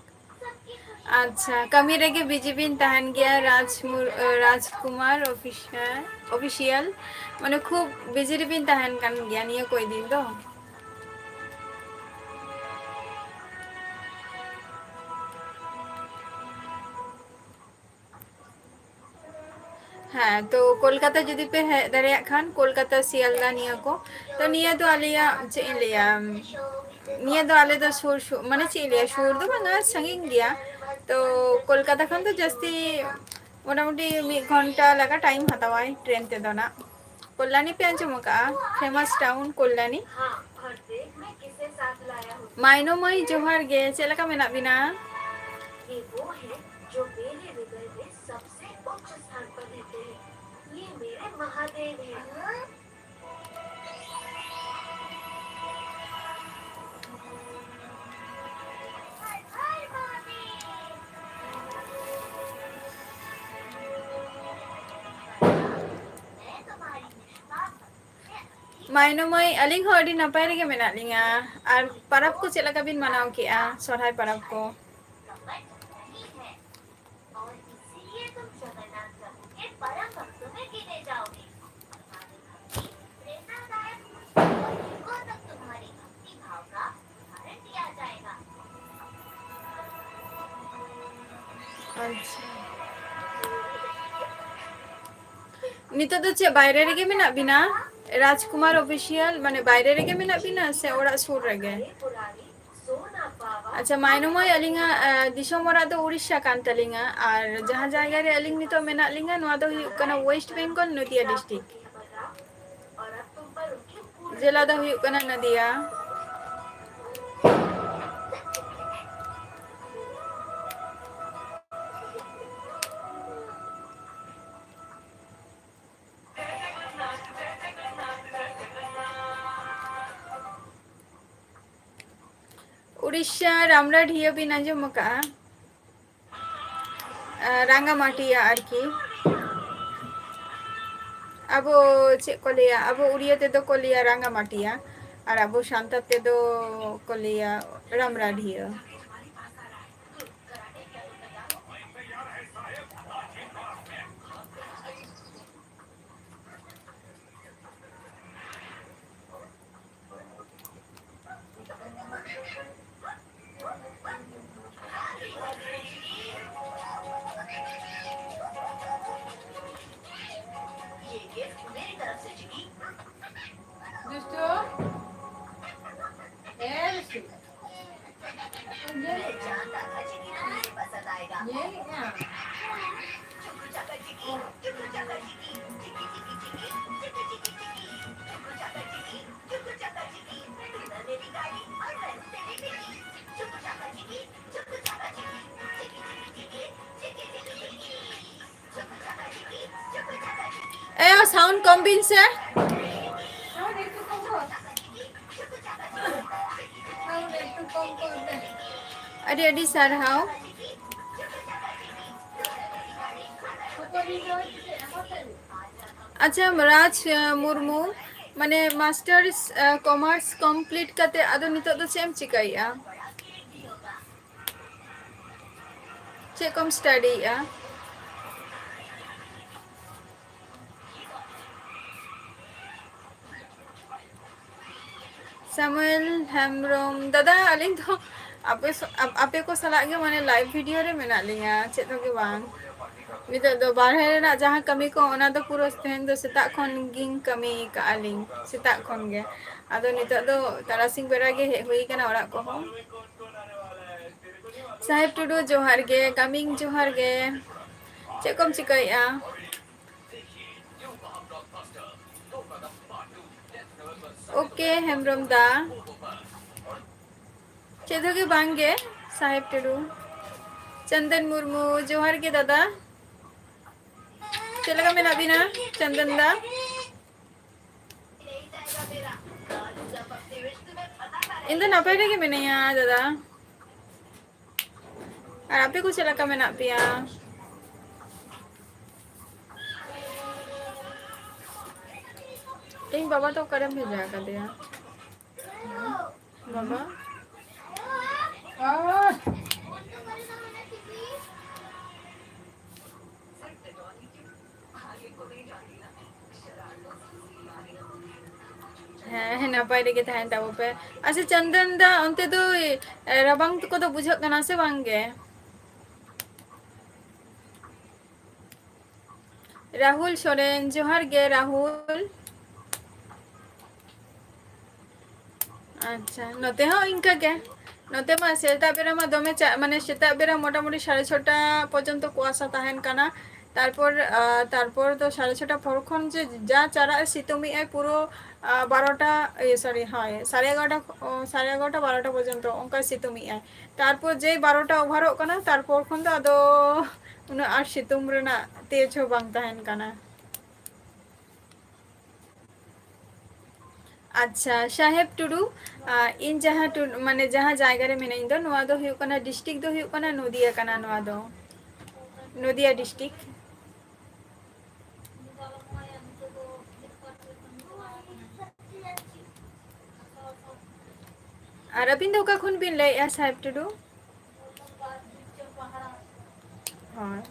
सबकी खुशी ᱟᱪᱪᱷᱟ, ᱠᱟᱹᱢᱤ ᱨᱮᱜᱮ ᱵᱤᱡᱤ ᱵᱤᱱ ᱛᱟᱦᱮᱱ ᱜᱮᱭᱟ, ᱨᱟᱡᱽ ᱢᱩᱨ-, ᱨᱟᱡᱽᱠᱩᱢᱟᱨ Official, Official, ᱢᱟᱱᱮ ᱠᱷᱩᱵ ᱵᱤᱡᱤ ᱨᱮᱵᱤᱱ ᱛᱟᱦᱮᱱ ᱠᱟᱱ ᱜᱮᱭᱟ ᱱᱤᱭᱟᱹ ᱠᱚᱭ ᱫᱤᱱ ᱫᱚ᱾ ᱦᱮᱸ, ᱛᱚ ᱠᱳᱞᱠᱟᱛᱟ ᱡᱩᱫᱤ ᱯᱮ ᱦᱮᱡ ᱫᱟᱲᱮᱭᱟᱜ ᱠᱷᱟᱱ, ᱠᱳᱞᱠᱟᱛᱟ, ᱥᱤᱭᱟᱞᱫᱟ ᱱᱤᱭᱟᱹ ᱠᱚ, ᱛᱚ ᱱᱤᱭᱟᱹ ᱫᱚ ᱟᱞᱮᱭᱟᱜ, ᱪᱮᱫ ᱤᱧ ᱞᱟᱹᱭᱟ, ᱱᱤᱭᱟᱹ ᱫᱚ ᱟᱞᱮ ᱫᱚ ᱥᱩᱨ, ᱥᱩᱨ, ᱢᱟᱱᱮ ᱪᱮᱫ ᱤᱧ ᱞᱟᱹᱭᱟ, ᱥᱩᱨ ᱫᱚ ᱵᱟᱝᱟ, ᱥᱟᱺᱜᱤᱧ ᱜᱮᱭᱟ᱾ ᱛᱚ ᱠᱳᱞᱠᱟᱛᱟ ᱠᱷᱚᱱ ᱫᱚ ᱡᱟᱹᱥᱛᱤ, ᱢᱚᱴᱟᱢᱩᱴᱤ ᱢᱤᱫ ᱜᱷᱚᱱᱴᱟ ᱞᱮᱠᱟ ᱴᱟᱭᱤᱢ ᱦᱟᱛᱟᱣᱟᱭ ᱴᱨᱮᱱ ᱛᱮᱫᱚ ᱱᱟᱜ᱾ ᱠᱚᱞᱞᱟᱱᱤ ᱯᱮ ᱟᱸᱡᱚᱢ ᱟᱠᱟᱫᱼᱟ? Famous town Kalyani. ᱢᱟᱭᱱᱚ ᱢᱟᱹᱭ, ᱡᱚᱦᱟᱨ ᱜᱮ, ᱪᱮᱫ ᱞᱮᱠᱟ ᱢᱮᱱᱟᱜ ᱵᱤᱱᱟ? ᱢᱟᱭᱱᱚ ᱢᱟᱹᱭ, ᱟᱹᱞᱤᱧ ᱦᱚᱸ ᱟᱹᱰᱤ ᱱᱟᱯᱟᱭ ᱨᱮᱜᱮ ᱢᱮᱱᱟᱜ ᱞᱤᱧᱟ᱾ ᱟᱨ ᱯᱟᱨᱟᱵᱽ ᱠᱚ ᱪᱮᱫ ᱞᱮᱠᱟ ᱵᱤᱱ ᱢᱟᱱᱟᱣ ᱠᱮᱜᱼᱟ, ᱥᱚᱨᱦᱟᱭ ᱯᱟᱨᱟᱵᱽ ᱠᱚ? ᱟᱪᱪᱷᱟ᱾ ᱱᱤᱛᱚᱜ ᱫᱚ ᱪᱮᱫ ᱵᱟᱭᱨᱮ ᱨᱮᱜᱮ ᱢᱮᱱᱟᱜ ᱵᱤᱱᱟ? ᱨᱟᱡᱽᱠᱩᱢᱟᱨ ᱚᱯᱷᱤᱥᱤᱭᱟᱞ, ᱢᱟᱱᱮ ᱵᱟᱭᱨᱮ ᱨᱮᱜᱮ ᱢᱮᱱᱟᱜ ᱵᱤᱱᱟ ᱥᱮ ᱚᱲᱟᱜ ᱥᱩᱨ ᱨᱮᱜᱮ? ᱟᱪᱪᱷᱟ, ᱢᱟᱭᱱᱚ ᱢᱟᱹᱭ, ᱟᱹᱞᱤᱧᱟᱜ, ᱟᱸ, ᱫᱤᱥᱚᱢ ᱚᱲᱟᱜ ᱫᱚ ᱩᱲᱤᱥᱥᱟ ᱠᱟᱱ ᱛᱟᱹᱞᱤᱧᱟ, ᱟᱨ ᱡᱟᱦᱟᱸ ᱡᱟᱭᱜᱟ ᱨᱮ ᱟᱹᱞᱤᱧ ᱱᱤᱛᱚᱜ ᱢᱮᱱᱟᱜ ᱞᱤᱧᱟ, ᱱᱚᱣᱟ ᱫᱚ ᱦᱩᱭᱩᱜ ᱠᱟᱱᱟ ᱳᱭᱮᱥᱴ ᱵᱮᱝᱜᱚᱞ, ᱱᱚᱫᱤᱭᱟ ᱰᱤᱥᱴᱨᱤᱠᱴ᱾ ᱡᱮᱞᱟ ᱫᱚ ᱦᱩᱭᱩᱜ ᱠᱟᱱᱟ ᱱᱚᱫᱤᱭᱟ᱾ ᱩᱲᱤᱥᱥᱟ ᱨᱟᱢᱲᱟᱰᱤᱦᱟᱹ ᱵᱤᱱ ᱟᱸᱡᱚᱢ ᱟᱠᱟᱫᱼᱟ? ᱟᱸ, ᱨᱟᱸᱜᱟᱢᱟᱴᱤᱭᱟ ᱟᱨᱠᱤ᱾ ᱟᱵᱚ ᱪᱮᱫ ᱠᱚ ᱞᱟᱹᱭᱟ, ᱟᱵᱚ ᱩᱲᱤᱭᱟ ᱛᱮᱫᱚ ᱠᱚ ᱞᱟᱹᱭᱟ ᱨᱟᱸᱜᱟᱢᱟᱴᱤᱭᱟ, ᱟᱨ ᱟᱵᱚ ᱥᱟᱱᱛᱟᱲ ᱛᱮᱫᱚ ᱠᱚ ᱞᱟᱹᱭᱟ ᱨᱟᱢᱲᱟᱰᱤᱦᱟᱹ᱾ ᱮ, sound ᱠᱚᱢ ᱵᱤᱱ ᱥᱮ᱾ ᱟᱹᱰᱤ ᱟᱹᱰᱤ ᱥᱟᱨᱦᱟᱣ᱾ ᱟᱪᱪᱷᱟ, ᱨᱟᱡᱽ, ᱟᱸ, ᱢᱩᱨᱢᱩ, ᱢᱟᱱᱮ, masters, ᱟᱸ, commerce complete ᱠᱟᱛᱮ ᱟᱫᱚ ᱱᱤᱛᱚᱜ ᱫᱚ ᱪᱮᱫ ᱮᱢ ᱪᱤᱠᱟᱹᱭᱮᱫᱼᱟ? ᱪᱮᱫ ᱠᱚᱢ studyᱭᱮᱫᱼᱟ? ᱥᱟᱢᱩᱭᱮᱞ ᱦᱮᱢᱵᱨᱚᱢ, ᱫᱟᱫᱟ, ᱟᱹᱞᱤᱧ ᱫᱚ ᱟᱯᱮ ᱥᱟ-, ᱟᱯ-, ᱟᱯᱮ ᱠᱚ ᱥᱟᱞᱟᱜ ᱜᱮ, ᱢᱟᱱᱮ, live video ᱨᱮ ᱢᱮᱱᱟᱜ ᱞᱤᱧᱟ, ᱪᱮᱫ ᱦᱚᱸ ᱜᱮ ᱵᱟᱝ᱾ ᱱᱤᱛᱚᱜ ᱫᱚ ᱵᱟᱨᱦᱮ ᱨᱮᱱᱟᱜ ᱡᱟᱦᱟᱸ ᱠᱟᱹᱢᱤ ᱠᱚ, ᱚᱱᱟ ᱫᱚ ᱯᱩᱨᱟᱹ ᱛᱮᱦᱮᱧ ᱫᱚ ᱥᱮᱛᱟᱜ ᱠᱷᱚᱱ ᱜᱤᱧ ᱠᱟᱹᱢᱤ ᱠᱟᱜᱼᱟ ᱞᱤᱧ, ᱥᱮᱛᱟᱜ ᱠᱷᱚᱱ ᱜᱮ᱾ ᱟᱫᱚ ᱱᱤᱛᱚᱜ ᱫᱚ ᱛᱟᱨᱟᱥᱤᱧ ᱵᱮᱲᱟ ᱜᱮ ᱦᱮᱡ ᱦᱩᱭ ᱠᱟᱱᱟ ᱚᱲᱟᱜ ᱠᱚᱦᱚᱸ᱾ ᱥᱟᱦᱮᱵ ᱴᱩᱰᱩ, ᱡᱚᱦᱟᱨ ᱜᱮ᱾ ᱠᱟᱹᱢᱤᱝ, ᱡᱚᱦᱟᱨ ᱜᱮ᱾ ᱪᱮᱫ ᱠᱚᱢ ᱪᱤᱠᱟᱹᱭᱮᱫᱼᱟ? ᱳᱠᱮ ᱦᱮᱢᱵᱨᱚᱢ ᱫᱟ, ᱪᱮᱫ ᱦᱚᱸ ᱜᱮ ᱵᱟᱝ ᱜᱮ᱾ ᱥᱟᱦᱮᱵ ᱴᱩᱰᱩ, ᱪᱚᱱᱫᱚᱱ ᱢᱩᱨᱢᱩ, ᱡᱚᱦᱟᱨ ᱜᱮ ᱫᱟᱫᱟ᱾ ᱪᱮᱫ ᱞᱮᱠᱟ ᱢᱮᱱᱟᱜ ᱵᱤᱱᱟ ᱪᱚᱱᱫᱚᱱ ᱫᱟ? ᱤᱧ ᱫᱚ ᱱᱟᱯᱟᱭ ᱨᱮᱜᱮ ᱢᱤᱱᱟᱹᱧᱟ ᱫᱟᱫᱟ᱾ ᱟᱨ ᱟᱯᱮ ᱠᱚ ᱪᱮᱫ ᱞᱮᱠᱟ ᱢᱮᱱᱟᱜ ᱯᱮᱭᱟ? ᱤᱧ ᱵᱟᱵᱟ ᱫᱚ ᱚᱠᱟᱨᱮᱢ ᱵᱷᱮᱡᱟ ᱟᱠᱟᱫᱮᱭᱟ? ᱵᱟᱵᱟ? ᱦᱮᱸ, ᱦᱮᱸ, ᱱᱟᱯᱟᱭ ᱨᱮᱜᱮ ᱛᱟᱦᱮᱱ ᱛᱟᱵᱚ ᱯᱮ᱾ ᱟᱪᱪᱷᱟ, ᱪᱚᱱᱫᱚᱱ ᱫᱟ, ᱚᱱᱛᱮ ᱫᱚ, ᱮ, ᱨᱟᱵᱟᱝ ᱠᱚᱫᱚ ᱵᱩᱡᱷᱟᱹᱜ ᱠᱟᱱᱟ ᱥᱮ ᱵᱟᱝ ᱜᱮ? ᱨᱟᱦᱩᱞ ᱥᱚᱨᱮᱱ, ᱡᱚᱦᱟᱨ ᱜᱮ ᱨᱟᱦᱩᱞ᱾ ᱟᱪᱪᱷᱟ, ᱱᱚᱛᱮ ᱦᱚᱸ ᱤᱱᱠᱟᱹ ᱜᱮ᱾ ᱱᱚᱛᱮ ᱢᱟ ᱥᱮᱛᱟᱜ ᱵᱮᱲᱟ ᱢᱟ ᱫᱚᱢᱮ ᱪᱟ-, ᱢᱟᱱᱮ ᱥᱮᱛᱟᱜ ᱵᱮᱲᱟ ᱢᱚᱴᱟᱢᱩᱴᱤ ᱥᱟᱲᱮ ᱪᱷᱚᱴᱟ ᱯᱚᱨᱡᱚᱱᱛᱚ ᱠᱩᱣᱟᱥᱟ ᱛᱟᱦᱮᱱ ᱠᱟᱱᱟ᱾ ᱛᱟᱨᱯᱚᱨ, ᱟᱨ, ᱛᱟᱨᱯᱚᱨ ᱫᱚ ᱥᱟᱲᱮ ᱪᱷᱚᱴᱟ ᱯᱚᱨ ᱠᱷᱚᱱ ᱡᱮ ᱡᱟ ᱪᱟᱨᱟᱜ ᱮ ᱥᱤᱛᱩᱝ ᱮᱜᱼᱟᱭ ᱯᱩᱨᱟᱹ, ᱟᱨ, ᱵᱟᱨᱚᱴᱟ, ᱤᱭᱟᱹ, sorry, ᱦᱳᱭ, ᱥᱟᱲᱮ ᱮᱜᱟᱨᱚᱴᱟ, ᱚ, ᱥᱟᱲᱮ ᱮᱜᱟᱨᱚᱴᱟ, ᱵᱟᱨᱚᱴᱟ ᱯᱚᱨᱡᱚᱱᱛᱚ ᱚᱱᱠᱟᱭ ᱥᱤᱛᱩᱝ ᱮᱜᱼᱟᱭ᱾ ᱛᱟᱨᱯᱚᱨ ᱡᱮᱭ ᱵᱟᱨᱚᱴᱟ ᱚᱵᱷᱟᱨᱚᱜ ᱠᱟᱱᱟ, ᱛᱟᱨᱯᱚᱨ ᱠᱷᱚᱱ ᱫᱚ ᱟᱫᱚ ᱩᱱᱟᱹᱜ ᱟᱨ ᱥᱤᱛᱩᱝ ᱨᱮᱱᱟᱜ ᱛᱮᱡᱽ ᱦᱚᱸ ᱵᱟᱝ ᱛᱟᱦᱮᱱ ᱠᱟᱱᱟ᱾ ᱟᱪᱪᱷᱟ, ᱥᱟᱦᱮᱵᱽ ᱴᱩᱰᱩ, ᱟᱨ, ᱤᱧ ᱡᱟᱦᱟᱸ ᱴᱩ-, ᱢᱟᱱᱮ, ᱡᱟᱦᱟᱸ ᱡᱟᱭᱜᱟ ᱨᱮ ᱢᱮᱱᱟᱹᱧ ᱫᱚ, ᱱᱚᱣᱟ ᱫᱚ ᱦᱩᱭᱩᱜ ᱠᱟᱱᱟ, district ᱫᱚ ᱦᱩᱭᱩᱜ ᱠᱟᱱᱟ ᱱᱚᱫᱤᱭᱟ ᱠᱟᱱᱟ, ᱱᱚᱣᱟ ᱫᱚ ᱱᱚᱫᱤᱭᱟ district᱾ ᱟᱨ ᱟᱹᱵᱤᱱ ᱫᱚ ᱚᱠᱟ ᱠᱷᱚᱱ ᱵᱤᱱ ᱞᱟᱹᱭᱮᱫᱼᱟ, ᱥᱟᱦᱮᱵᱽ ᱴᱩᱰᱩ? ᱦᱳᱭ᱾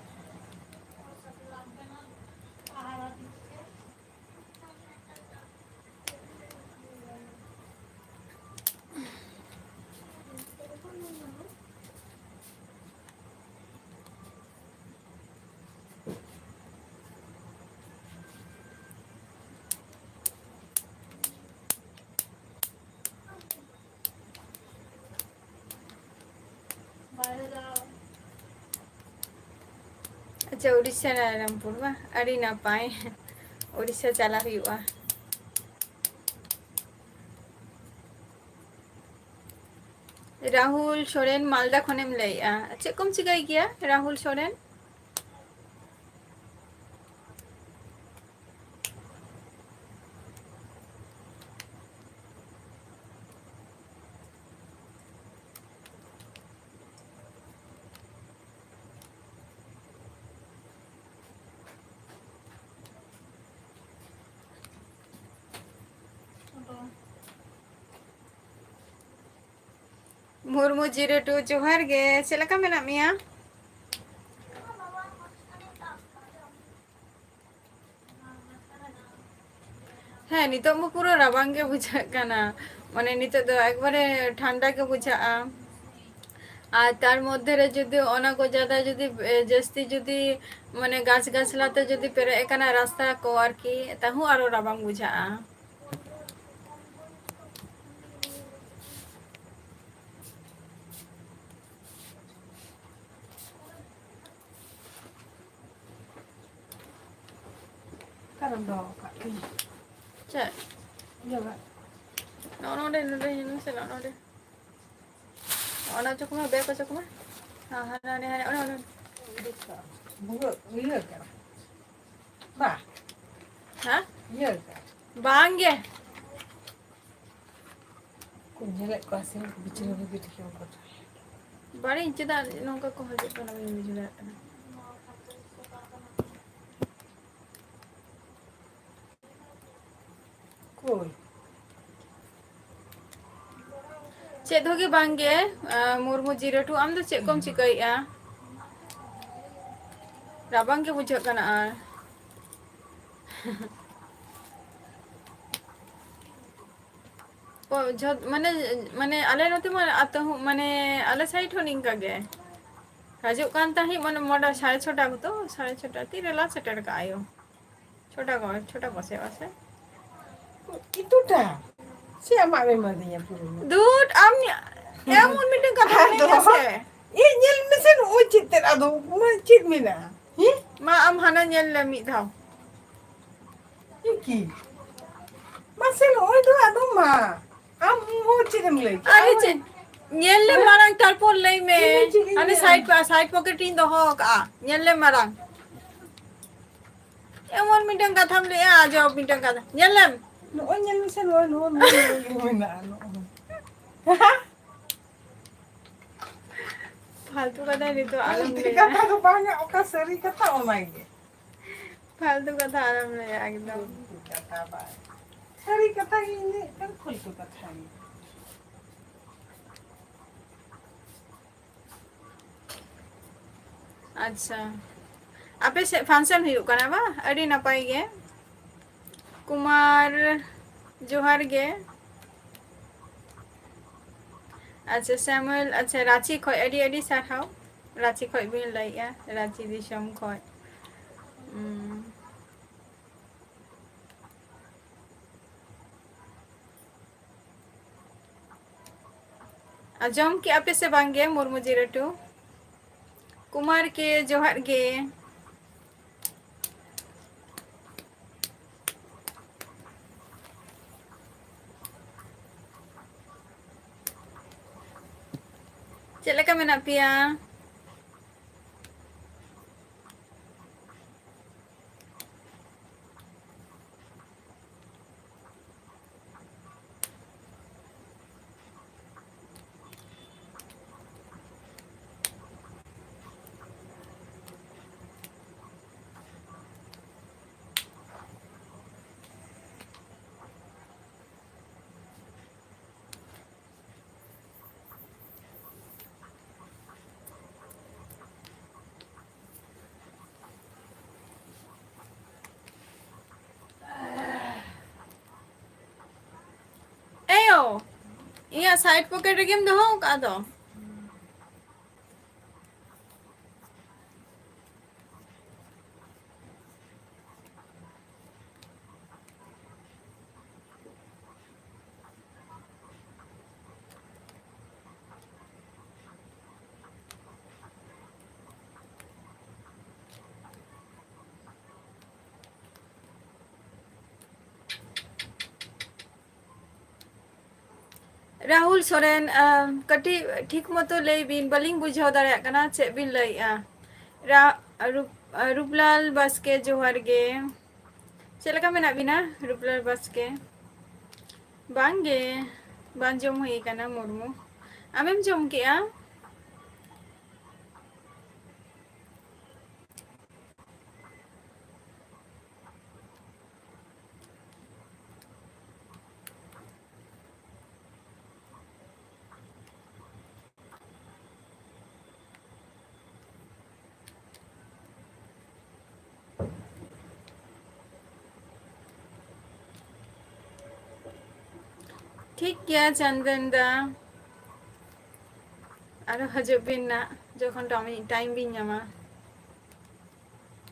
ᱟᱪᱪᱷᱟ, ᱩᱲᱤᱥᱥᱟ ᱨᱟᱭᱨᱚᱝᱯᱩᱨ ᱵᱟᱝ? ᱟᱹᱰᱤ ᱱᱟᱯᱟᱭ᱾ ᱩᱲᱤᱥᱥᱟ ᱪᱟᱞᱟᱜ ᱦᱩᱭᱩᱜᱼᱟ᱾ ᱨᱟᱦᱩᱞ ᱥᱚᱨᱮᱱ, ᱢᱟᱞᱫᱟ ᱠᱷᱚᱱᱮᱢ ᱞᱟᱹᱭᱮᱜᱼᱟ᱾ ᱪᱮᱫ ᱠᱚᱢ ᱪᱤᱠᱟᱹᱭ ᱜᱮᱭᱟ, ᱨᱟᱦᱩᱞ ᱥᱚᱨᱮᱱ? ᱢᱩᱨᱢᱩ ᱡᱤᱨᱳ ᱴᱩ, ᱡᱚᱦᱟᱨ ᱜᱮ, ᱪᱮᱫ ᱞᱮᱠᱟ ᱢᱮᱱᱟᱜ ᱢᱮᱭᱟ? ᱦᱮᱸ, ᱱᱤᱛᱚᱜ ᱢᱟ ᱯᱩᱨᱟᱹ ᱨᱟᱵᱟᱝ ᱜᱮ ᱵᱩᱡᱷᱟᱹᱜ ᱠᱟᱱᱟ, ᱢᱟᱱᱮ, ᱱᱤᱛᱚᱜ ᱫᱚ ᱮᱠᱵᱟᱨᱮ ᱴᱷᱟᱱᱰᱟ ᱜᱮ ᱵᱩᱡᱷᱟᱹᱜᱼᱟ᱾ ᱟᱨ ᱛᱟᱨ ᱢᱚᱫᱽᱫᱷᱮ ᱨᱮ ᱡᱩᱫᱤ ᱚᱱᱟ ᱠᱚ ᱡᱟᱫᱟ ᱡᱩᱫᱤ, ᱮ, ᱡᱟᱹᱥᱛᱤ ᱡᱩᱫᱤ, ᱢᱟᱱᱮ, ᱜᱟᱪᱷ ᱜᱟᱪᱷᱞᱟ ᱛᱮ ᱡᱩᱫᱤ ᱯᱮᱨᱮᱡ ᱟᱠᱟᱱᱟ ᱨᱟᱥᱛᱟ ᱠᱚ ᱟᱨᱠᱤ, ᱛᱟᱦᱩᱸ ᱟᱨᱚ ᱨᱟᱵᱟᱝ ᱵᱩᱡᱷᱟᱹᱜᱼᱟ᱾ ᱟᱨᱮᱢ ᱫᱚᱦᱚ ᱟᱠᱟᱫ ᱛᱤᱧ᱾ ᱪᱮᱫ? ᱡᱚᱜᱟᱜ᱾ ᱱᱚᱜᱼᱚ ᱱᱚᱰᱮ, ᱱᱚᱰᱮ ᱧᱮᱞ ᱢᱮᱥᱮ, ᱱᱚᱜᱼᱚ ᱱᱚᱰᱮ᱾ ᱚᱱᱟ ᱪᱚᱠ ᱢᱮ, ᱵᱮᱜᱽ ᱚᱪᱚᱜ ᱢᱮ᱾ ᱦᱮᱸ, ᱦᱟᱱᱟ, ᱦᱟᱱᱟ, ᱦᱟᱱᱟ, ᱚᱱᱟ, ᱚᱱᱟ᱾ ᱵᱷᱩᱜᱟᱹᱜ ᱤᱭᱟᱹ ᱠᱟᱱᱟ᱾ ᱵᱟ᱾ ᱦᱮᱸ? ᱤᱭᱟᱹ ᱠᱟᱱᱟ᱾ ᱵᱟᱝ ᱜᱮ᱾ ᱠᱚ ᱧᱮᱞᱮᱫ ᱠᱚᱣᱟ ᱥᱮ ᱵᱤᱪᱟᱹᱨ ᱵᱷᱟᱹᱜᱤ ᱴᱷᱤᱠ ᱵᱟᱠᱚ ᱪᱟᱞᱟᱜ᱾ ᱵᱟᱲᱟᱭᱟᱹᱧ ᱪᱮᱫᱟᱜ ᱱᱚᱝᱠᱟ ᱠᱚ ᱦᱤᱡᱩᱜ ᱠᱟᱱᱟ, ᱵᱟᱹᱧ ᱵᱩᱡᱷᱟᱹᱣ ᱫᱟᱲᱮᱭᱟᱜ ᱠᱟᱱᱟ᱾ ᱠᱚᱭ? ᱪᱮᱫ ᱦᱚᱸ ᱜᱮ ᱵᱟᱝ ᱜᱮ, ᱟᱸ, ᱢᱩᱨᱢᱩ ᱡᱤᱨᱟᱹᱴᱩ, ᱟᱢ ᱫᱚ ᱪᱮᱫ ᱠᱚᱢ ᱪᱤᱠᱟᱹᱭᱮᱫᱼᱟ? ᱨᱟᱵᱟᱝ ᱜᱮ ᱵᱩᱡᱷᱟᱹᱜ ᱠᱟᱱᱟ ᱟᱨ᱾ ᱚ, ᱡᱷᱚᱛ-, ᱢᱟᱱᱮ, ᱢᱟᱱᱮ, ᱟᱞᱮ ᱱᱚᱛᱮ ᱢᱟ ᱟᱛᱳ ᱦᱚᱸ, ᱢᱟᱱᱮ, ᱟᱞᱮ side ᱦᱚᱸ ᱱᱤᱝᱠᱟ ᱜᱮ᱾ ᱦᱤᱡᱩᱜ ᱠᱟᱱ ᱛᱟᱦᱮᱸᱫ, ᱢᱟᱱᱮ, ᱢᱚᱴᱟ ᱥᱟᱲᱮ ᱪᱷᱚᱴᱟ ᱠᱚᱛᱚ, ᱥᱟᱲᱮ ᱪᱷᱚᱴᱟ ᱛᱤᱨᱮ ᱞᱟᱥ ᱥᱮᱴᱮᱨ ᱠᱟᱜ ᱟᱭᱳ᱾ ᱪᱷᱚᱴᱟ ᱠᱚ, ᱪᱷᱚᱴᱟ ᱠᱚ ᱥᱮᱫ ᱯᱟᱥᱮ᱾ ᱮᱛᱚᱴᱟ? ᱥᱮ ᱟᱢᱟᱜ ᱮᱢ ᱮᱢᱟᱫᱤᱧᱟ ᱯᱩᱨᱟᱹ? ᱫᱩᱫ, ᱟᱢ ᱮᱢᱚᱱ ᱢᱤᱫᱴᱮᱱ ᱠᱟᱛᱷᱟ ᱟᱫᱚ ᱢᱮᱱᱟᱭᱟ ᱥᱮ᱾ ᱤᱧ ᱧᱮᱞ ᱢᱮᱥᱮ, ᱱᱚᱜᱼᱚᱭ ᱪᱮᱫ ᱛᱮᱫ ᱟᱫᱚ, ᱚᱱᱟ ᱪᱮᱫ ᱢᱮᱱᱟᱜᱼᱟ? ᱦᱮᱸ? ᱢᱟ, ᱟᱢ ᱦᱟᱱᱟ ᱧᱮᱞ ᱞᱮ ᱢᱤᱫ ᱫᱷᱟᱣ᱾ ᱮ ᱠᱤ? ᱢᱟᱥᱮ, ᱱᱚᱜᱼᱚᱭ ᱫᱚ ᱟᱫᱚ ᱢᱟ, ᱟᱢ ᱦᱚᱸ ᱪᱮᱫ ᱮᱢ ᱞᱟᱹᱭ ᱠᱮᱫᱟ? ᱟᱨᱮ ᱪᱮᱫ? ᱧᱮᱞ ᱞᱮ ᱢᱟᱨᱟᱝ, ᱛᱟᱨᱯᱚᱨ ᱞᱟᱹᱭ ᱢᱮ᱾ ᱤᱧ ᱫᱚ ᱪᱮᱫ ᱤᱧ ᱦᱟᱱᱮ ᱞᱟᱹᱭᱟ? Side ᱯᱚ-, side pocket ᱨᱤᱧ ᱫᱚᱦᱚ ᱟᱠᱟᱜᱼᱟ᱾ ᱧᱮᱞ ᱞᱮ ᱢᱟᱨᱟᱝ᱾ ᱮᱢᱚᱱ ᱢᱤᱫᱴᱟᱝ ᱠᱟᱛᱷᱟᱢ ᱞᱟᱹᱭᱟ, ᱟᱡᱚᱵ ᱢᱤᱫᱴᱟᱝ ᱠᱟᱛᱷᱟ᱾ ᱧᱮᱞ ᱞᱮᱢ᱾ ᱱᱚᱜᱼᱚᱭ ᱧᱮᱞ ᱢᱮᱥᱮ, ᱱᱚᱜᱼᱚᱭ ᱱᱚᱣᱟ, ᱱᱚᱣᱟ, ᱱᱚᱣᱟ ᱜᱮ ᱢᱮᱱᱟᱜᱼᱟ, ᱱᱚᱜᱼᱚᱭ᱾ ᱯᱷᱟᱞᱛᱩ ᱠᱟᱛᱷᱟ ᱱᱤᱛᱚᱜ ᱟᱞᱚᱢ ᱯᱷᱟᱞᱛᱩ ᱞᱟᱹᱭᱟ᱾ ᱠᱟᱛᱷᱟ ᱫᱚ ᱵᱟᱝᱟ, ᱚᱠᱟ ᱥᱟᱹᱨᱤ ᱠᱟᱛᱷᱟ ᱚᱱᱟ ᱜᱮ᱾ ᱯᱷᱟᱞᱛᱩ ᱠᱟᱛᱷᱟ ᱟᱞᱚᱢ ᱞᱟᱹᱭᱟ ᱮᱠᱫᱚᱢ᱾ ᱯᱷᱟᱞᱛᱩ ᱠᱟᱛᱷᱟ ᱵᱟᱝ᱾ ᱥᱟᱹᱨᱤ ᱠᱟᱛᱷᱟ ᱜᱮ ᱤᱧ ᱞᱟᱹᱭᱮᱫ ᱠᱟᱱ, ᱯᱷᱟᱞᱛᱩ ᱠᱟᱛᱷᱟ ᱜᱮ᱾ ᱟᱪᱪᱷᱟ, ᱟᱯᱮ ᱥᱮᱫ function ᱦᱩᱭᱩᱜ ᱠᱟᱱᱟ ᱵᱟᱝ? ᱟᱹᱰᱤ ᱱᱟᱯᱟᱭ ᱜᱮ᱾ ᱠᱩᱢᱟᱨ, ᱡᱚᱦᱟᱨ ᱜᱮ᱾ ᱟᱪᱪᱷᱟ, ᱥᱮᱢᱩᱭᱮᱞ, ᱟᱪᱪᱷᱟ, ᱨᱟᱸᱪᱤ ᱠᱷᱚᱡ ᱟᱹᱰᱤ ᱟᱹᱰᱤ ᱥᱟᱨᱦᱟᱣ, ᱨᱟᱸᱪᱤ ᱠᱷᱚᱡ ᱵᱤᱱ ᱞᱟᱹᱭᱮᱜᱼᱟ, ᱨᱟᱸᱪᱤ ᱫᱤᱥᱚᱢ ᱠᱷᱚᱡ᱾ ᱩᱸ᱾ ᱟᱸᱡᱚᱢ ᱠᱮᱜᱼᱟ ᱯᱮ ᱥᱮ ᱵᱟᱝ ᱜᱮ, ᱢᱩᱨᱢᱩ ᱡᱤᱨᱟᱹᱴᱩ? ᱠᱩᱢᱟᱨ ᱠᱮ, ᱡᱚᱦᱟᱨ ᱜᱮ᱾ ᱪᱮᱫ ᱞᱮᱠᱟ ᱢᱮᱱᱟᱜ ᱯᱮᱭᱟ? ᱮᱭᱳ, ᱤᱧᱟᱹᱜ side pocket ᱨᱮᱜᱮᱢ ᱫᱚᱦᱚ ᱟᱠᱟᱫ ᱫᱚ᱾ ᱨᱟᱦᱩᱞ ᱥᱚᱨᱮᱱ, ᱟᱢ, ᱠᱟᱹᱴᱤᱡ ᱴᱷᱤᱠ ᱢᱚᱛᱚ ᱞᱟᱹᱭ ᱵᱤᱱ, ᱵᱟᱹᱞᱤᱧ ᱵᱩᱡᱷᱟᱹᱣ ᱫᱟᱲᱮᱭᱟᱜ ᱠᱟᱱᱟ ᱪᱮᱫ ᱵᱤᱱ ᱞᱟᱹᱭᱮᱜᱼᱟ᱾ ᱨᱟ-, ᱨᱩᱯ-, ᱨᱩᱯᱞᱟᱞ ᱵᱟᱥᱠᱮ, ᱡᱚᱦᱟᱨ ᱜᱮ᱾ ᱪᱮᱫ ᱞᱮᱠᱟ ᱢᱮᱱᱟᱜ ᱵᱤᱱᱟ, ᱨᱩᱯᱞᱟᱞ ᱵᱟᱥᱠᱮ? ᱵᱟᱝ ᱜᱮ, ᱵᱟᱝ ᱡᱚᱢ ᱦᱩᱭ ᱟᱠᱟᱱᱟ, ᱢᱩᱨᱢᱩ᱾ ᱟᱢᱮᱢ ᱡᱚᱢ ᱠᱮᱜᱼᱟ? ᱴᱷᱤᱠ ᱜᱮᱭᱟ ᱪᱟᱱᱫᱟᱱ ᱫᱟ, ᱟᱨᱚ ᱦᱤᱡᱩᱜ ᱵᱤᱱ ᱱᱟᱜ, ᱡᱚᱠᱷᱚᱱ ᱴᱟᱢᱤ-, time ᱵᱤᱱ ᱧᱟᱢᱟ᱾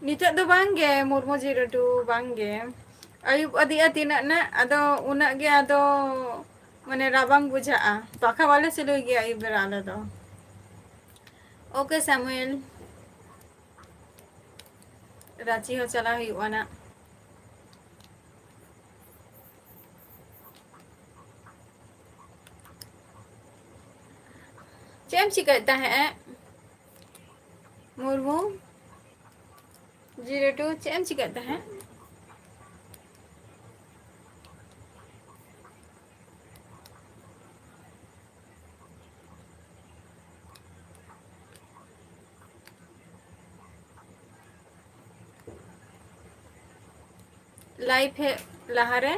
ᱱᱤᱛᱚᱜ ᱫᱚ ᱵᱟᱝ ᱜᱮ, ᱢᱩᱨᱢᱩ ᱡᱤᱨᱟᱹᱴᱩ, ᱵᱟᱝ ᱜᱮ᱾ ᱟᱹᱭᱩᱵ ᱟᱹᱫᱤᱜᱼᱟ ᱛᱤᱱᱟᱹᱜ ᱱᱟᱜ, ᱟᱫᱚ ᱩᱱᱟᱹᱜ ᱜᱮ ᱟᱫᱚ, ᱢᱟᱱᱮ, ᱨᱟᱵᱟᱝ ᱵᱩᱡᱷᱟᱹᱜᱼᱟ᱾ ᱯᱟᱠᱷᱟ ᱵᱟᱞᱮ ᱪᱟᱹᱞᱩᱭ ᱜᱮᱭᱟ ᱟᱹᱭᱩᱵ ᱵᱮᱲᱟ ᱟᱞᱮ ᱫᱚ᱾ OK ᱥᱟᱢᱩᱭᱮᱞ, ᱨᱟᱸᱪᱤ ᱦᱚᱸ ᱪᱟᱞᱟᱣ ᱦᱩᱭᱩᱜᱼᱟ ᱱᱟᱜ᱾ ᱪᱮᱫ ᱮᱢ ᱪᱤᱠᱟᱹᱭᱮᱫ ᱛᱟᱦᱮᱸᱫ? ᱢᱩᱨᱢᱩ ᱡᱤᱨᱳ ᱴᱩ, ᱪᱮᱫ ᱮᱢ ᱪᱤᱠᱟᱹᱭᱮᱫ ᱛᱟᱦᱮᱸᱫ? ᱞᱟᱭᱤᱵᱷ ᱦᱮᱡ ᱞᱟᱦᱟᱨᱮ᱾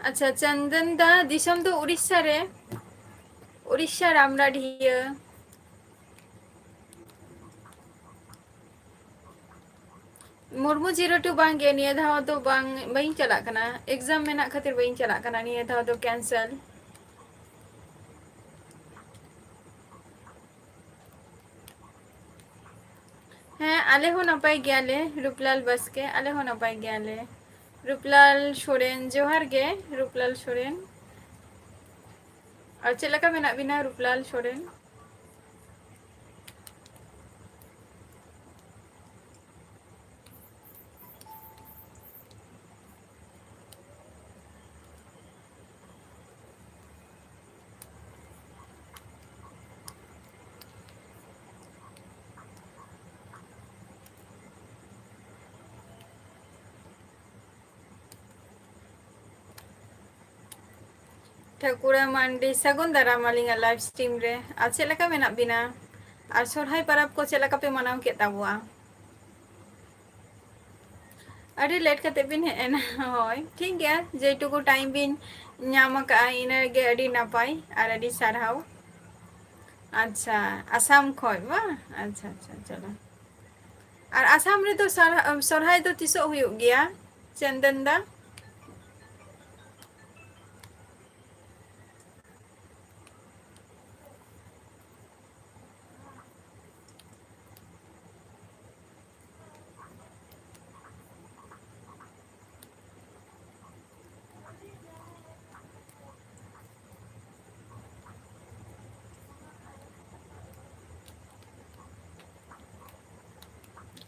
ᱟᱪᱪᱷᱟ, ᱪᱚᱱᱫᱚᱱ ᱫᱟ, ᱫᱤᱥᱚᱢ ᱫᱚ ᱩᱲᱤᱥᱥᱟ ᱨᱮ, ᱩᱲᱤᱥᱥᱟ ᱨᱟᱢᱰᱟᱰᱷᱤᱭᱟᱹ᱾ ᱢᱩᱨᱢᱩ ᱡᱤᱨᱳ ᱴᱩ ᱵᱟᱝ ᱜᱮ, ᱱᱤᱭᱟᱹ ᱫᱷᱟᱣ ᱫᱚ ᱵᱟᱝ, ᱵᱟᱹᱧ ᱪᱟᱞᱟᱜ ᱠᱟᱱᱟ, exam ᱢᱮᱱᱟᱜ ᱠᱷᱟᱹᱛᱤᱨ ᱵᱟᱹᱧ ᱪᱟᱞᱟᱜ ᱠᱟᱱᱟ ᱱᱤᱭᱟᱹ ᱫᱷᱟᱣ ᱫᱚ, cancel᱾ ᱦᱮᱸ, ᱟᱞᱮ ᱦᱚᱸ ᱱᱟᱯᱟᱭ ᱜᱮᱭᱟᱞᱮ, ᱨᱩᱯᱞᱟᱞ ᱵᱟᱥᱠᱮ, ᱟᱞᱮ ᱦᱚᱸ ᱱᱟᱯᱟᱭ ᱜᱮᱭᱟᱞᱮ᱾ ᱨᱩᱯᱞᱟᱞ ᱥᱚᱨᱮᱱ, ᱡᱚᱦᱟᱨ ᱜᱮ ᱨᱩᱯᱞᱟᱞ ᱥᱚᱨᱮᱱ᱾ ᱟᱨ ᱪᱮᱫ ᱞᱮᱠᱟ ᱢᱮᱱᱟᱜ ᱵᱤᱱᱟ ᱨᱩᱯᱞᱟᱞ ᱥᱚᱨᱮᱱ? ᱴᱷᱟᱹᱠᱩᱨᱟ ᱢᱟᱱᱰᱤ, ᱥᱟᱹᱜᱩᱱ ᱫᱟᱨᱟᱢ ᱟᱹᱞᱤᱧᱟᱜ live stream ᱨᱮ᱾ ᱟᱨ ᱪᱮᱫ ᱞᱮᱠᱟ ᱢᱮᱱᱟᱜ ᱵᱤᱱᱟ? ᱟᱨ ᱥᱚᱨᱦᱟᱭ ᱯᱚᱨᱚᱵᱽ ᱠᱚ ᱪᱮᱫ ᱞᱮᱠᱟ ᱯᱮ ᱢᱟᱱᱟᱣ ᱠᱮᱫ ᱛᱟᱵᱚᱣᱟ? ᱟᱹᱰᱤ late ᱠᱟᱛᱮ ᱵᱤᱱ ᱦᱮᱡ ᱮᱱᱟ᱾ ᱦᱳᱭ, ᱴᱷᱤᱠ ᱜᱮᱭᱟ, ᱡᱮᱴᱩᱠᱩ time ᱵᱤᱱ ᱧᱟᱢ ᱟᱠᱟᱫᱼᱟ, ᱤᱱᱟᱹᱜᱮ ᱟᱹᱰᱤ ᱱᱟᱯᱟᱭ ᱟᱨ ᱟᱹᱰᱤ ᱥᱟᱨᱦᱟᱣ᱾ ᱟᱪᱪᱷᱟ, ᱟᱥᱟᱢ ᱠᱷᱚᱡ ᱵᱟᱝ? ᱟᱪᱪᱷᱟ, ᱟᱪᱪᱷᱟ, ᱪᱚᱞᱚ᱾ ᱟᱨ ᱟᱥᱟᱢ ᱨᱮᱫᱚ ᱥᱟᱨ-, ᱥᱚᱨᱦᱟᱭ ᱫᱚ ᱛᱤᱥᱚᱜ ᱦᱩᱭᱩᱜ ᱜᱮᱭᱟ, ᱪᱚᱱᱫᱚᱱ ᱫᱟ?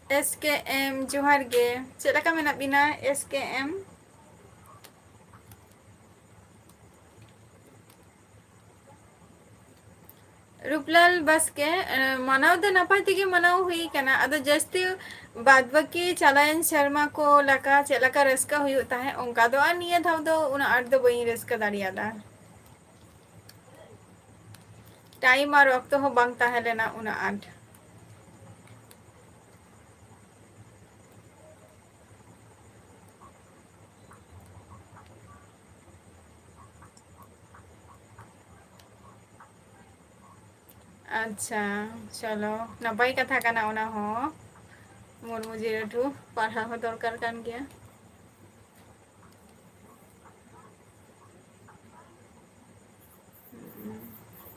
ᱮᱥ ᱠᱮ ᱮᱢ, ᱡᱚᱦᱟᱨ ᱜᱮ᱾ ᱪᱮᱫ ᱞᱮᱠᱟ ᱢᱮᱱᱟᱜ ᱵᱤᱱᱟ, ᱮᱥ ᱠᱮ ᱮᱢ? ᱨᱩᱯᱞᱟᱞ ᱵᱟᱥᱠᱮ, ᱮ, ᱢᱟᱱᱟᱣ ᱫᱚ ᱱᱟᱯᱟᱭ ᱛᱮᱜᱮ ᱢᱟᱱᱟᱣ ᱦᱩᱭ ᱠᱟᱱᱟ᱾ ᱟᱫᱚ ᱡᱟᱹᱥᱛᱤ ᱵᱟᱫ ᱵᱟᱹᱠᱤ ᱪᱟᱞᱟᱣᱮᱱ ᱥᱮᱨᱢᱟ ᱠᱚ ᱞᱮᱠᱟ ᱪᱮᱫ ᱞᱮᱠᱟ ᱨᱟᱹᱥᱠᱟᱹ ᱦᱩᱭᱩᱜ ᱛᱟᱦᱮᱸᱫ, ᱚᱱᱠᱟ ᱫᱚ ᱟᱨ ᱱᱤᱭᱟᱹ ᱫᱷᱟᱣ ᱫᱚ ᱩᱱᱟᱹᱜ ᱟᱸᱴ ᱫᱚ ᱵᱟᱹᱧ ᱨᱟᱹᱥᱠᱟᱹ ᱫᱟᱲᱮᱭᱟᱫᱟ᱾ ᱴᱟᱭᱤᱢ ᱟᱨ ᱚᱠᱛᱚ ᱦᱚᱸ ᱵᱟᱝ ᱛᱟᱦᱮᱸ ᱞᱮᱱᱟ ᱩᱱᱟᱹᱜ ᱟᱸᱴ᱾ ᱟᱪᱪᱷᱟ, ᱪᱚᱞᱚ, ᱱᱟᱯᱟᱭ ᱠᱟᱛᱷᱟ ᱠᱟᱱᱟ ᱚᱱᱟ ᱦᱚᱸ᱾ ᱢᱩᱨᱢᱩ ᱡᱤᱨᱟᱹᱴᱷᱩ ᱯᱟᱲᱦᱟᱣ ᱦᱚᱸ ᱫᱚᱨᱠᱟᱨ ᱠᱟᱱ ᱜᱮᱭᱟ᱾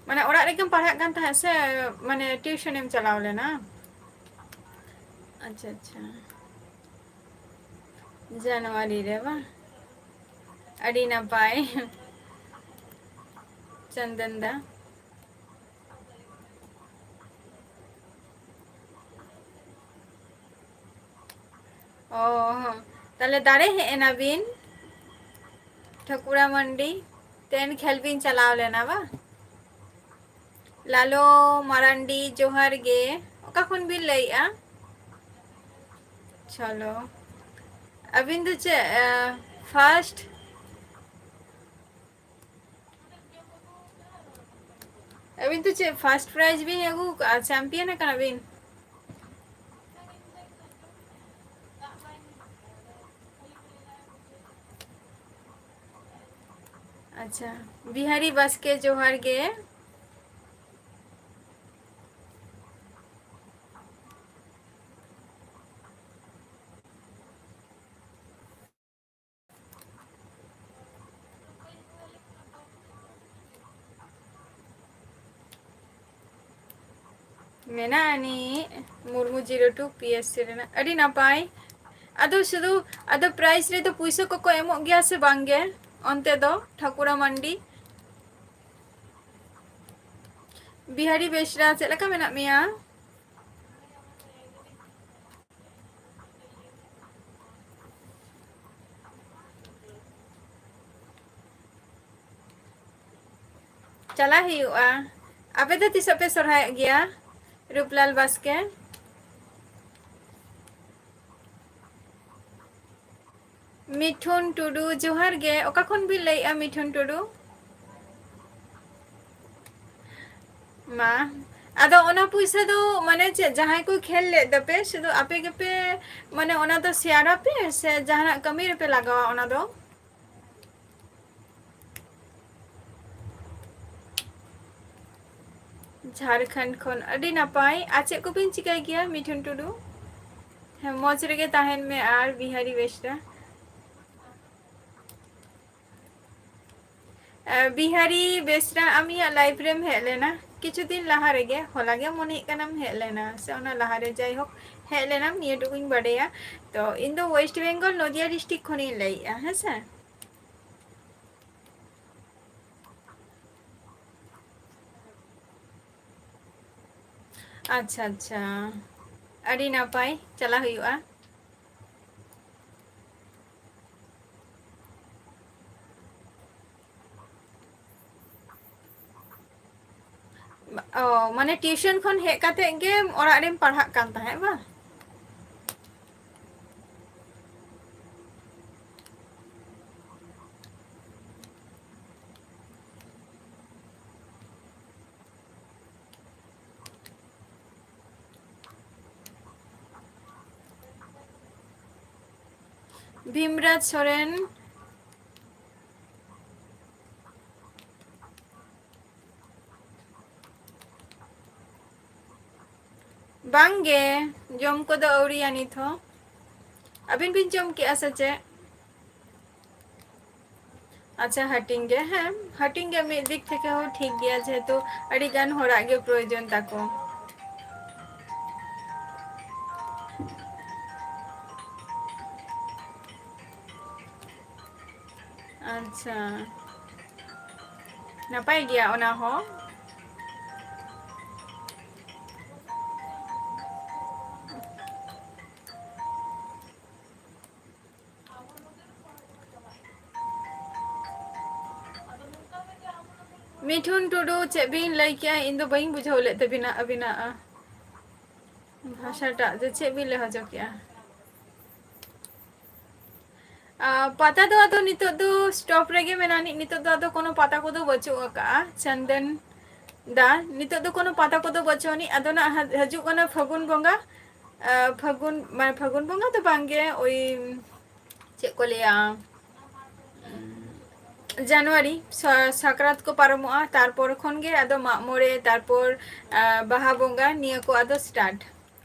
ᱢᱟᱱᱮ, ᱚᱲᱟᱜ ᱨᱮᱜᱮᱢ ᱯᱟᱲᱦᱟᱜ ᱠᱟᱱ ᱛᱟᱦᱮᱸᱫ ᱥᱮ, ᱢᱟᱱᱮ, ᱴᱤᱭᱩᱥᱚᱱᱮᱢ ᱪᱟᱞᱟᱣ ᱞᱮᱱᱟ? ᱟᱪᱪᱷᱟ, ᱟᱪᱪᱷᱟ᱾ ᱡᱟᱱᱩᱣᱟᱨᱤ ᱨᱮ ᱵᱟᱝ? ᱟᱹᱰᱤ ᱱᱟᱯᱟᱭ, ᱪᱚᱱᱫᱚᱱ ᱫᱟ᱾ ᱚ, ᱛᱟᱦᱞᱮ ᱫᱟᱲᱮ ᱦᱮᱡ ᱮᱱᱟ ᱵᱤᱱ ᱴᱷᱟᱹᱠᱩᱨᱟ ᱢᱟᱱᱰᱤ, ᱛᱮᱦᱮᱧ ᱠᱷᱮᱞ ᱵᱤᱱ ᱪᱟᱞᱟᱣ ᱞᱮᱱᱟ ᱵᱟᱝ? ᱞᱟᱞᱚ ᱢᱟᱨᱟᱱᱰᱤ, ᱡᱚᱦᱟᱨ ᱜᱮ᱾ ᱚᱠᱟ ᱠᱷᱚᱱ ᱵᱤᱱ ᱞᱟᱹᱭᱮᱜᱼᱟ? ᱪᱚᱞᱚ, ᱟᱹᱵᱤᱱ ᱫᱚ ᱪᱮᱫ, ᱟᱸ, ᱯᱷᱟᱥᱴ? ᱟᱹᱵᱤᱱ ᱫᱚ ᱪᱮᱫ ᱯᱷᱟᱥᱴ ᱯᱨᱟᱭᱤᱡᱽ ᱵᱤᱱ ᱟᱹᱜᱩ ᱠᱟᱜᱼᱟ? ᱪᱟᱢᱯᱤᱭᱟᱱ ᱟᱠᱟᱱᱟ ᱵᱤᱱ? ᱟᱪᱪᱷᱟ, ᱵᱤᱦᱟᱨᱤ ᱵᱟᱥᱠᱮ, ᱡᱚᱦᱟᱨ ᱜᱮ᱾ ᱢᱮᱱᱟᱜ ᱟᱹᱱᱤᱡ Murmu zero two P S C ᱨᱮᱱᱟᱜ᱾ ᱟᱹᱰᱤ ᱱᱟᱯᱟᱭ᱾ ᱟᱫᱚ ᱥᱩᱫᱷᱩ, ᱟᱫᱚ ᱯᱨᱟᱭᱤᱡᱽ ᱨᱮᱫᱚ ᱯᱩᱭᱥᱟᱹ ᱠᱚᱠᱚ ᱮᱢᱚᱜ ᱜᱮᱭᱟ ᱥᱮ ᱵᱟᱝ ᱜᱮ ᱚᱱᱛᱮ ᱫᱚ, ᱴᱷᱟᱹᱠᱩᱨᱟ ᱢᱟᱱᱰᱤ? ᱵᱤᱦᱟᱨᱤ ᱵᱮᱥᱨᱟ, ᱪᱮᱫ ᱞᱮᱠᱟ ᱢᱮᱱᱟᱜ ᱢᱮᱭᱟ? ᱪᱟᱞᱟᱜ ᱦᱩᱭᱩᱜᱼᱟ᱾ ᱟᱯᱮ ᱫᱚ ᱛᱤᱥᱚᱜ ᱯᱮ ᱥᱚᱨᱦᱟᱭᱚᱜ ᱜᱮᱭᱟ, ᱨᱩᱯᱞᱟᱞ ᱵᱟᱥᱠᱮ? ᱢᱤᱴᱷᱩᱱ ᱴᱩᱰᱩ, ᱡᱚᱦᱟᱨ ᱜᱮ᱾ ᱚᱠᱟ ᱠᱷᱚᱱ ᱵᱤᱱ ᱞᱟᱹᱭᱮᱜᱼᱟ, ᱢᱤᱴᱷᱩᱱ ᱴᱩᱰᱩ? ᱢᱟ, ᱟᱫᱚ ᱚᱱᱟ ᱯᱩᱭᱥᱟᱹ ᱫᱚ ᱢᱟᱱᱮ ᱪᱮᱫ, ᱡᱟᱦᱟᱸᱭ ᱠᱚ ᱠᱷᱮᱞ ᱞᱮᱫ ᱫᱚᱯᱮ, ᱥᱩᱫᱷᱩ ᱟᱯᱮ ᱜᱮᱯᱮ, ᱢᱟᱱᱮ ᱚᱱᱟ ᱫᱚ ᱥᱮᱭᱟᱨ ᱟᱯᱮ ᱥᱮ ᱡᱟᱦᱟᱱᱟᱜ ᱠᱟᱹᱢᱤ ᱨᱮᱯᱮ ᱞᱟᱜᱟᱣᱟ ᱚᱱᱟ ᱫᱚ? ᱡᱷᱟᱲᱠᱷᱚᱸᱰ ᱠᱷᱚᱱ, ᱟᱹᱰᱤ ᱱᱟᱯᱟᱭ᱾ ᱟᱨ ᱪᱮᱫ ᱠᱚᱵᱤᱱ ᱪᱤᱠᱟᱹᱭ ᱜᱮᱭᱟ, ᱢᱤᱴᱷᱩᱱ ᱴᱩᱰᱩ? ᱦᱮᱸ, ᱢᱚᱡᱽ ᱨᱮᱜᱮ ᱛᱟᱦᱮᱱ ᱢᱮ ᱟᱨ ᱵᱤᱦᱟᱨᱤ ᱵᱮᱥᱨᱟ᱾ ᱮ, ᱵᱤᱦᱟᱨᱤ ᱵᱮᱥᱨᱟ, ᱟᱢ ᱤᱧᱟᱹᱜ ᱞᱟᱭᱤᱵᱷ ᱨᱮᱢ ᱦᱮᱡ ᱞᱮᱱᱟ ᱠᱤᱪᱷᱩ ᱫᱤᱱ ᱞᱟᱦᱟ ᱨᱮᱜᱮ, ᱦᱚᱞᱟ ᱜᱮ ᱢᱚᱱᱮ ᱦᱩᱭᱩᱜ ᱠᱟᱱᱟᱢ ᱦᱮᱡ ᱞᱮᱱᱟ, ᱥᱮ ᱚᱱᱟ ᱞᱟᱦᱟᱨᱮ, ᱡᱟᱭᱦᱳᱠ, ᱦᱮᱡ ᱞᱮᱱᱟᱢ, ᱱᱤᱭᱟᱹ ᱴᱩᱠᱩᱧ ᱵᱟᱰᱟᱭᱟ᱾ ᱛᱚ, ᱤᱧ ᱫᱚ ᱳᱭᱮᱥᱴ ᱵᱮᱝᱜᱚᱞ, ᱱᱚᱫᱤᱭᱟ ᱰᱤᱥᱴᱨᱤᱠᱴ ᱠᱷᱚᱱᱤᱧ ᱞᱟᱹᱭᱮᱜᱼᱟ, ᱦᱮᱸ ᱥᱮ᱾ ᱟᱪᱪᱷᱟ, ᱟᱪᱪᱷᱟ, ᱟᱹᱰᱤ ᱱᱟᱯᱟᱭ, ᱪᱟᱞᱟᱜ ᱦᱩᱭᱩᱜᱼᱟ᱾ ᱚ, ᱢᱟᱱᱮ ᱴᱤᱭᱩᱥᱚᱱ ᱠᱷᱚᱱ ᱦᱮᱡ ᱠᱟᱛᱮ ᱜᱮ ᱚᱲᱟᱜ ᱨᱮᱢ ᱯᱟᱲᱦᱟᱜ ᱠᱟᱱ ᱛᱟᱦᱮᱸᱫ ᱵᱟᱝ? ᱵᱷᱤᱢᱨᱟᱡᱽ ᱥᱚᱨᱮᱱ᱾ ᱵᱟᱝ ᱜᱮ, ᱡᱚᱢ ᱠᱚᱫᱚ ᱟᱹᱣᱨᱤᱭᱟ ᱱᱤᱛ ᱦᱚᱸ᱾ ᱟᱹᱵᱤᱱ ᱵᱤᱱ ᱡᱚᱢ ᱠᱮᱜᱼᱟ ᱥᱮ ᱪᱮᱫ? ᱟᱪᱪᱷᱟ, ᱦᱟᱹᱴᱤᱧ ᱜᱮ, ᱦᱮᱸ, ᱦᱟᱹᱴᱤᱧ ᱜᱮ ᱢᱤᱫ ᱫᱤᱠ ᱛᱷᱮᱠᱮ ᱦᱚᱸ ᱴᱷᱤᱠ ᱜᱮᱭᱟ, ᱡᱮᱦᱮᱛᱩ ᱟᱹᱰᱤ ᱜᱟᱱ ᱦᱚᱲᱟᱜ ᱜᱮ ᱯᱨᱚᱭᱳᱡᱚᱱ ᱛᱟᱠᱚ᱾ ᱟᱪᱪᱷᱟ, ᱱᱟᱯᱟᱭ ᱜᱮᱭᱟ ᱚᱱᱟ ᱦᱚᱸ᱾ ᱢᱤᱴᱷᱩᱱ ᱴᱩᱰᱩ, ᱪᱮᱫ ᱵᱤᱱ ᱞᱟᱹᱭ ᱠᱮᱜᱼᱟ? ᱤᱧ ᱫᱚ ᱵᱟᱹᱧ ᱵᱩᱡᱷᱟᱹᱣ ᱞᱮᱫ ᱛᱟᱹᱵᱤᱱᱟ ᱟᱹᱵᱤᱱᱟᱜ ᱵᱷᱟᱥᱟᱴᱟᱜ, ᱡᱮ ᱪᱮᱫ ᱵᱤᱱ ᱞᱟᱹᱭ ᱦᱚᱪᱚ ᱠᱮᱜᱼᱟ? ᱟ, ᱯᱟᱛᱟ ᱫᱚ ᱟᱫᱚ ᱱᱤᱛᱚᱜ ᱫᱚ stop ᱨᱮᱜᱮ ᱢᱮᱱᱟᱜ ᱟᱹᱱᱤᱡ, ᱱᱤᱛᱚᱜ ᱫᱚ ᱟᱫᱚ ᱠᱳᱱᱳ ᱯᱟᱛᱟ ᱠᱚᱫᱚ ᱵᱟᱹᱪᱩᱜ ᱟᱠᱟᱜᱼᱟ᱾ ᱪᱚᱱᱫᱚᱱ ᱫᱟ, ᱱᱤᱛᱚᱜ ᱫᱚ ᱠᱳᱱᱳ ᱯᱟᱛᱟ ᱠᱚᱫᱚ ᱵᱟᱹᱪᱩᱜ ᱟᱹᱱᱤᱡ᱾ ᱟᱫᱚ ᱱᱟᱜ ᱦᱟ-, ᱦᱤᱡᱩᱜ ᱠᱟᱱᱟ ᱯᱷᱟᱹᱜᱩᱱ ᱵᱚᱸᱜᱟ, ᱟ, ᱯᱷᱟᱹᱜᱩᱱ, ᱢᱟᱱᱮ ᱯᱷᱟᱹᱜᱩᱱ ᱵᱚᱸᱜᱟ ᱫᱚ ᱵᱟᱝᱜᱮ, ᱳᱭ ᱪᱮᱫ ᱠᱚ ᱞᱟᱹᱭᱟ, ᱡᱟᱱᱩᱣᱟᱨᱤ ᱥᱟ-, ᱥᱟᱠᱨᱟᱛ ᱠᱚ ᱯᱟᱨᱚᱢᱚᱜᱼᱟ, ᱛᱟᱨᱯᱚᱨ ᱠᱷᱚᱱ ᱜᱮ ᱟᱫᱚ ᱢᱟᱜ ᱢᱚᱬᱮ, ᱛᱟᱨᱯᱚᱨ, ᱟ, ᱵᱟᱦᱟ ᱵᱚᱸᱜᱟ, ᱱᱤᱭᱟᱹ ᱠᱚ ᱟᱫᱚ start᱾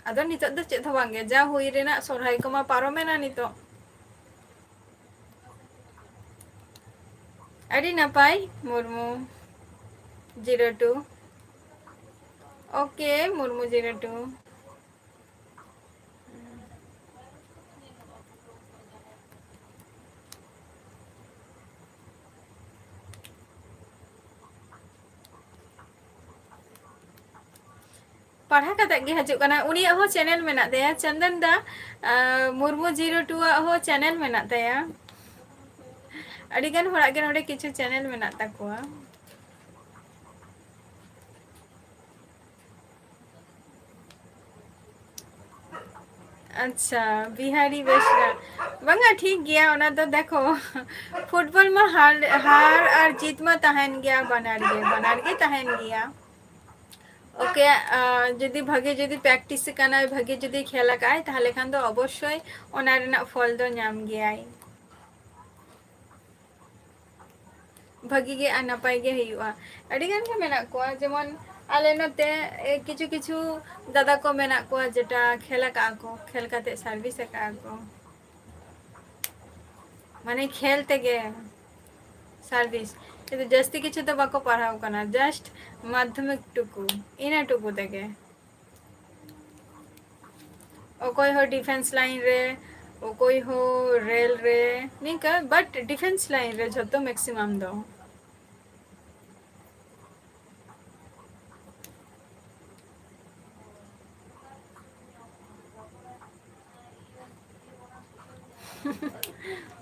ᱟᱫᱚ ᱱᱤᱛᱚᱜ ᱫᱚ ᱪᱮᱫ ᱦᱚᱸ ᱵᱟᱝᱜᱮ, ᱡᱟ ᱦᱩᱭ ᱨᱮᱱᱟᱜ ᱥᱚᱨᱦᱟᱭ ᱠᱚᱢᱟ ᱯᱟᱨᱚᱢᱮᱱᱟ ᱱᱤᱛᱚᱜ᱾ ᱟᱹᱰᱤ ᱱᱟᱯᱟᱭ, Murmu zero two᱾ OK, Murmu zero two᱾ ᱯᱟᱲᱦᱟᱣ ᱠᱟᱛᱮ ᱜᱮ ᱦᱤᱡᱩᱜ ᱠᱟᱱᱟ᱾ ᱩᱱᱤᱭᱟᱜ ᱦᱚᱸ channel ᱢᱮᱱᱟᱜ ᱛᱟᱭᱟ, ᱪᱚᱱᱫᱚᱱ ᱫᱟ, ᱟᱨ ᱢᱩᱨᱢᱩ zero two ᱟᱜ ᱦᱚᱸ channel ᱢᱮᱱᱟᱜ ᱛᱟᱭᱟ᱾ ᱟᱹᱰᱤ ᱜᱟᱱ ᱦᱚᱲᱟᱜ ᱜᱮ ᱱᱚᱰᱮ ᱠᱤᱪᱷᱩ channel ᱢᱮᱱᱟᱜ ᱛᱟᱠᱚᱣᱟ᱾ ᱟᱪᱪᱷᱟ, ᱵᱤᱦᱟᱨᱤ ᱵᱮᱥᱨᱟ᱾ ᱵᱟᱝᱟ, ᱴᱷᱤᱠ ᱜᱮᱭᱟ, ᱚᱱᱟ ᱫᱚ ᱫᱮᱠᱷᱚ, football ᱢᱟ ᱦᱟᱨ, ᱦᱟᱨ ᱟᱨ ᱡᱤᱛ ᱢᱟ ᱛᱟᱦᱮᱱ ᱜᱮᱭᱟ, ᱵᱟᱱᱟᱨ ᱜᱮ, ᱵᱟᱱᱟᱨ ᱜᱮ ᱛᱟᱦᱮᱱ ᱜᱮᱭᱟ᱾ OK, ᱟᱨ ᱡᱩᱫᱤ ᱵᱷᱟᱜᱮ ᱡᱩᱫᱤ practice ᱠᱟᱱᱟᱭ, ᱵᱷᱟᱜᱮ ᱡᱩᱫᱤ ᱠᱷᱮᱞ ᱟᱠᱟᱫᱟᱭ, ᱛᱟᱦᱚᱞᱮ ᱠᱷᱟᱱ ᱫᱚ ᱚᱵᱚᱥᱥᱳᱭ ᱚᱱᱟ ᱨᱮᱱᱟᱜ ᱯᱷᱚᱞ ᱫᱚ ᱧᱟᱢ ᱜᱮᱭᱟᱭ᱾ ᱵᱷᱟᱹᱜᱤ ᱜᱮ ᱟᱨ ᱱᱟᱯᱟᱭ ᱜᱮ ᱦᱩᱭᱩᱜᱼᱟ᱾ ᱟᱹᱰᱤ ᱜᱟᱱ ᱜᱮ ᱢᱮᱱᱟᱜ ᱠᱚᱣᱟ, ᱡᱮᱢᱚᱱ ᱟᱞᱮ ᱱᱚᱛᱮ, ᱮ, ᱠᱤᱪᱷᱩ ᱠᱤᱪᱷᱩ ᱫᱟᱫᱟ ᱠᱚ ᱢᱮᱱᱟᱜ ᱠᱚᱣᱟ, ᱡᱮᱴᱟ ᱠᱷᱮᱞ ᱟᱠᱟᱜᱼᱟ ᱠᱚ, ᱠᱷᱮᱞ ᱠᱟᱛᱮ service ᱟᱠᱟᱜᱼᱟ ᱠᱚ, ᱢᱟᱱᱮ ᱠᱷᱮᱞ ᱛᱮᱜᱮ service᱾ ᱠᱤᱱᱛᱩ ᱡᱟᱹᱥᱛᱤ ᱠᱤᱪᱷᱩ ᱫᱚ ᱵᱟᱠᱚ ᱯᱟᱲᱦᱟᱣ ᱠᱟᱱᱟ, just ᱢᱟᱫᱽᱫᱷᱚᱢᱤᱠ ᱴᱩᱠᱩ, ᱤᱱᱟᱹ ᱴᱩᱠᱩ ᱛᱮᱜᱮ᱾ ᱚᱠᱚᱭ ᱦᱚᱸ defence line ᱨᱮ, ᱚᱠᱚᱭ ᱦᱚᱸ ᱨᱮᱞ ᱨᱮ, ᱱᱤᱝᱠᱟᱹ, but defence line ᱨᱮ ᱡᱷᱚᱛᱚ maximum ᱫᱚ᱾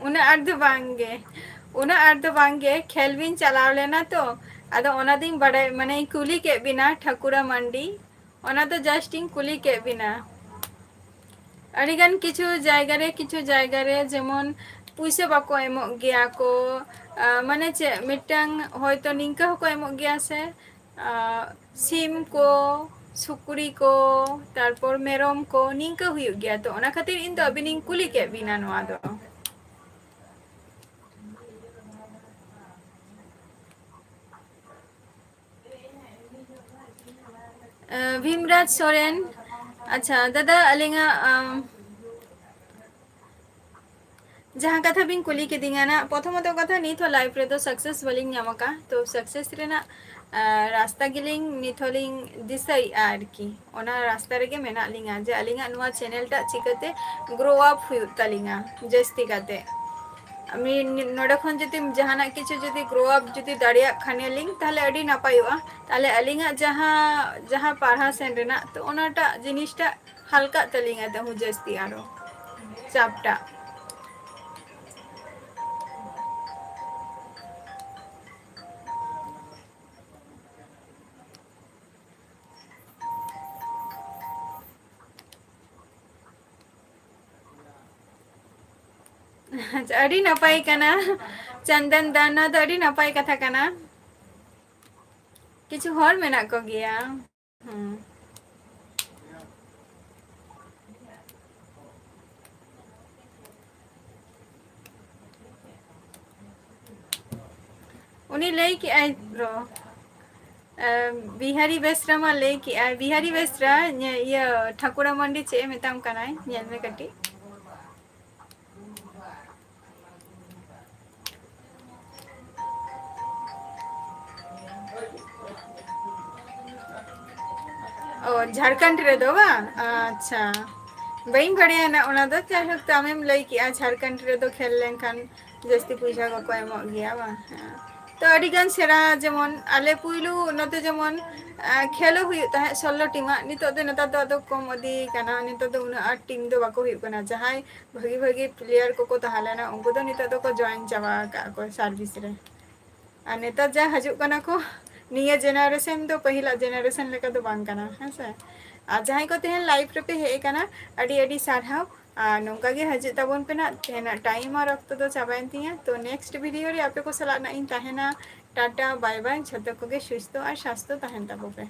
ᱩᱱᱟᱹᱜ ᱟᱸᱴ ᱫᱚ ᱵᱟᱝ ᱜᱮ, ᱩᱱᱟᱹᱜ ᱟᱸᱴ ᱫᱚ ᱵᱟᱝ ᱜᱮ᱾ ᱠᱷᱮᱞ ᱵᱤᱱ ᱪᱟᱞᱟᱣ ᱞᱮᱱᱟ ᱛᱚ, ᱟᱫᱚ ᱚᱱᱟ ᱫᱚᱧ ᱵᱟᱰᱟᱭ, ᱢᱟᱱᱮᱧ ᱠᱩᱞᱤ ᱠᱮᱫ ᱵᱤᱱᱟ ᱴᱷᱟᱠᱩᱨᱟ ᱢᱟᱱᱰᱤ, ᱚᱱᱟ ᱫᱚ just ᱤᱧ ᱠᱩᱞᱤ ᱠᱮᱫ ᱵᱤᱱᱟ᱾ ᱟᱹᱰᱤᱜᱟᱱ ᱠᱤᱪᱷᱩ ᱡᱟᱭᱜᱟ ᱨᱮ, ᱠᱤᱪᱷᱩ ᱡᱟᱭᱜᱟ ᱨᱮ ᱡᱮᱢᱚᱱ ᱯᱩᱭᱥᱟᱹ ᱵᱟᱠᱚ ᱮᱢᱚᱜ ᱜᱮᱭᱟ ᱠᱚ, ᱟ, ᱢᱟᱱᱮ ᱪᱮᱫ, ᱢᱤᱫᱴᱟᱝ ᱦᱚᱭᱛᱚ ᱱᱤᱝᱠᱟᱹ ᱦᱚᱸᱠᱚ ᱮᱢᱚᱜ ᱜᱮᱭᱟ ᱥᱮ, ᱟ, ᱥᱤᱢ ᱠᱚ, ᱥᱩᱠᱨᱤ ᱠᱚ, ᱛᱟᱨᱯᱚᱨ ᱢᱮᱨᱚᱢ ᱠᱚ, ᱱᱤᱝᱠᱟᱹ ᱦᱩᱭᱩᱜ ᱜᱮᱭᱟ᱾ ᱛᱚ ᱚᱱᱟ ᱠᱷᱟᱹᱛᱤᱨ ᱤᱧ ᱫᱚ ᱟᱹᱵᱤᱱᱤᱧ ᱠᱩᱞᱤ ᱠᱮᱫ ᱵᱤᱱᱟ ᱱᱚᱣᱟ ᱫᱚ᱾ ᱟᱸ, ᱵᱷᱤᱢᱨᱟᱡᱽ ᱥᱚᱨᱮᱱ, ᱟᱪᱪᱷᱟ ᱫᱟᱫᱟ, ᱟᱹᱞᱤᱧᱟᱜ, ᱟᱢ, ᱡᱟᱦᱟᱸ ᱠᱟᱛᱷᱟ ᱵᱤᱱ ᱠᱩᱞᱤ ᱠᱤᱫᱤᱧᱟ ᱱᱟᱜ, ᱯᱨᱚᱛᱷᱚᱢᱚᱛᱚ ᱠᱟᱛᱷᱟ, ᱱᱤᱛ ᱦᱚᱸ life ᱨᱮᱫᱚ success ᱵᱟᱹᱞᱤᱧ ᱧᱟᱢ ᱟᱠᱟᱫᱼᱟ᱾ ᱛᱚ success ᱨᱮᱱᱟᱜ, ᱟᱸ, ᱨᱟᱥᱛᱟ ᱜᱮᱞᱤᱧ ᱱᱤᱛ ᱦᱚᱸᱞᱤᱧ ᱫᱤᱥᱟᱹᱭᱮᱫᱼᱟ ᱟᱨᱠᱤ, ᱚᱱᱟ ᱨᱟᱥᱛᱟ ᱨᱮᱜᱮ ᱢᱮᱱᱟᱜ ᱞᱤᱧᱟ, ᱡᱮ ᱟᱹᱞᱤᱧᱟᱜ ᱱᱚᱣᱟ channel ᱴᱟᱜ ᱪᱤᱠᱟᱹᱛᱮ grow up ᱦᱩᱭᱩᱜ ᱛᱟᱹᱞᱤᱧᱟ ᱡᱟᱹᱥᱛᱤ ᱠᱟᱛᱮ᱾ ᱟᱹᱞᱤᱧ ᱱᱚᱰᱮ ᱠᱷᱚᱱ ᱡᱩᱫᱤ ᱡᱟᱦᱟᱱᱟᱜ ᱠᱤᱪᱷᱩ ᱡᱩᱫᱤ grow up ᱡᱩᱫᱤ ᱫᱟᱲᱮᱭᱟᱜ ᱠᱷᱟᱱᱮᱞᱤᱧ, ᱛᱟᱦᱞᱮ ᱟᱹᱰᱤ ᱱᱟᱯᱟᱭᱚᱜᱼᱟ᱾ ᱛᱟᱦᱞᱮ ᱟᱹᱞᱤᱧᱟᱜ ᱡᱟᱦᱟᱸ, ᱡᱟᱦᱟᱸ ᱯᱟᱲᱦᱟᱣ ᱥᱮᱱ ᱨᱮᱱᱟᱜ, ᱛᱚ ᱚᱱᱟᱴᱟᱜ ᱡᱤᱱᱤᱥᱴᱟᱜ ᱦᱟᱞᱠᱟᱜ ᱛᱟᱹᱞᱤᱧᱟ ᱛᱟᱹᱦᱩ ᱡᱟᱹᱥᱛᱤ ᱟᱨᱚ ᱪᱟᱯᱴᱟᱜ᱾ ᱟᱪᱪᱷᱟ, ᱟᱹᱰᱤ ᱱᱟᱯᱟᱭ ᱠᱟᱱᱟ ᱪᱚᱱᱫᱚᱱ ᱫᱟ, ᱱᱚᱣᱟ ᱫᱚ ᱟᱹᱰᱤ ᱱᱟᱯᱟᱭ ᱠᱟᱛᱷᱟ ᱠᱟᱱᱟ᱾ ᱠᱤᱪᱷᱩ ᱦᱚᱲ ᱢᱮᱱᱟᱜ ᱠᱚᱜᱮᱭᱟ᱾ ᱦᱩᱸ᱾ ᱩᱱᱤ ᱞᱟᱹᱭ ᱠᱮᱜᱼᱟᱭ ᱵᱨᱚ, ᱮ, ᱵᱤᱦᱟᱨᱤ ᱵᱮᱥᱨᱟ ᱢᱟ ᱞᱟᱹᱭ ᱠᱮᱜᱼᱟᱭ, ᱵᱤᱦᱟᱨᱤ ᱵᱮᱥᱨᱟ, ᱧᱮ-, ᱤᱭᱟᱹ, ᱴᱷᱟᱠᱩᱨᱟ ᱢᱟᱱᱰᱤ ᱪᱮᱫ ᱮ ᱢᱮᱛᱟᱢ ᱠᱟᱱᱟᱭ, ᱧᱮᱞ ᱢᱮ ᱠᱟᱹᱴᱤᱡ᱾ ᱚ, ᱡᱷᱟᱲᱠᱷᱚᱸᱰ ᱨᱮᱫᱚ ᱵᱟᱝ? ᱟᱪᱪᱷᱟ, ᱵᱟᱹᱧ ᱵᱟᱲᱟᱭᱟ ᱱᱟ ᱚᱱᱟ ᱫᱚ᱾ ᱡᱟᱭᱦᱳᱠ, ᱛᱚ ᱟᱢᱮᱢ ᱞᱟᱹᱭ ᱠᱮᱜᱼᱟ ᱡᱷᱟᱲᱠᱷᱚᱸᱰ ᱨᱮᱫᱚ ᱠᱷᱮᱞ ᱞᱮᱱᱠᱷᱟᱱ ᱡᱟᱹᱥᱛᱤ ᱯᱚᱭᱥᱟ ᱠᱚᱠᱚ ᱮᱢᱚᱜ ᱜᱮᱭᱟ ᱵᱟᱝ? ᱦᱮᱸ᱾ ᱛᱚ ᱟᱹᱰᱤ ᱜᱟᱱ ᱥᱮᱬᱟ, ᱡᱮᱢᱚᱱ ᱟᱞᱮ ᱯᱩᱭᱞᱩ ᱱᱚᱛᱮ ᱡᱮᱢᱚᱱ, ᱟ, ᱠᱷᱮᱞᱳ ᱦᱩᱭᱩᱜ ᱛᱟᱦᱮᱸᱫ ᱥᱳᱞᱞᱳ ᱴᱤᱢᱟᱜ, ᱱᱤᱛᱚᱜ ᱫᱚ, ᱱᱮᱛᱟᱨ ᱫᱚ ᱟᱫᱚ ᱠᱚᱢ ᱤᱫᱤ ᱠᱟᱱᱟ, ᱱᱤᱛᱚᱜ ᱫᱚ ᱩᱱᱟᱹᱜ ᱟᱸᱴ ᱴᱤᱢ ᱫᱚ ᱵᱟᱠᱚ ᱦᱩᱭᱩᱜ ᱠᱟᱱᱟ᱾ ᱡᱟᱦᱟᱸᱭ ᱵᱷᱟᱹᱜᱤ ᱵᱷᱟᱹᱜᱤ player ᱠᱚᱠᱚ ᱛᱟᱦᱮᱸ ᱞᱮᱱᱟ, ᱩᱱᱠᱩ ᱫᱚ ᱱᱤᱛᱚᱜ ᱫᱚᱠᱚ join ᱪᱟᱵᱟ ᱟᱠᱟᱫ ᱠᱚ service ᱨᱮ᱾ ᱟᱨ ᱱᱮᱛᱟᱨ ᱡᱟ ᱦᱤᱡᱩᱜ ᱠᱟᱱᱟ ᱠᱚ, ᱱᱤᱭᱟᱹ generation ᱫᱚ ᱯᱟᱹᱦᱤᱞᱟᱜ generation ᱞᱮᱠᱟ ᱫᱚ ᱵᱟᱝ ᱠᱟᱱᱟ, ᱦᱮᱸ ᱥᱮ? ᱟᱨ ᱡᱟᱦᱟᱸᱭ ᱠᱚ ᱛᱮᱦᱮᱧ live ᱨᱮᱯᱮ ᱦᱮᱡ ᱟᱠᱟᱱᱟ, ᱟᱹᱰᱤ ᱟᱹᱰᱤ ᱥᱟᱨᱦᱟᱣ᱾ ᱟᱨ ᱱᱚᱝᱠᱟ ᱜᱮ ᱦᱤᱡᱩᱜ ᱛᱟᱵᱚᱱ ᱯᱮ ᱱᱟᱜ᱾ ᱛᱮᱦᱮᱧᱟᱜ time ᱟᱨ ᱚᱠᱛᱚ ᱫᱚ ᱪᱟᱵᱟᱭᱮᱱ ᱛᱤᱧᱟ᱾ ᱛᱚ next video ᱨᱮ ᱟᱯᱮ ᱠᱚ ᱥᱟᱞᱟᱜ ᱱᱟᱜ ᱤᱧ ᱛᱟᱦᱮᱱᱟ᱾ ᱴᱟᱴᱟ, bye bye, ᱡᱷᱚᱛᱚ ᱠᱚᱜᱮ ᱥᱩᱥᱛᱷᱚ ᱟᱨ ᱥᱟᱥᱛᱷᱚ ᱛᱟᱦᱮᱱ ᱛᱟᱵᱚ ᱯᱮ᱾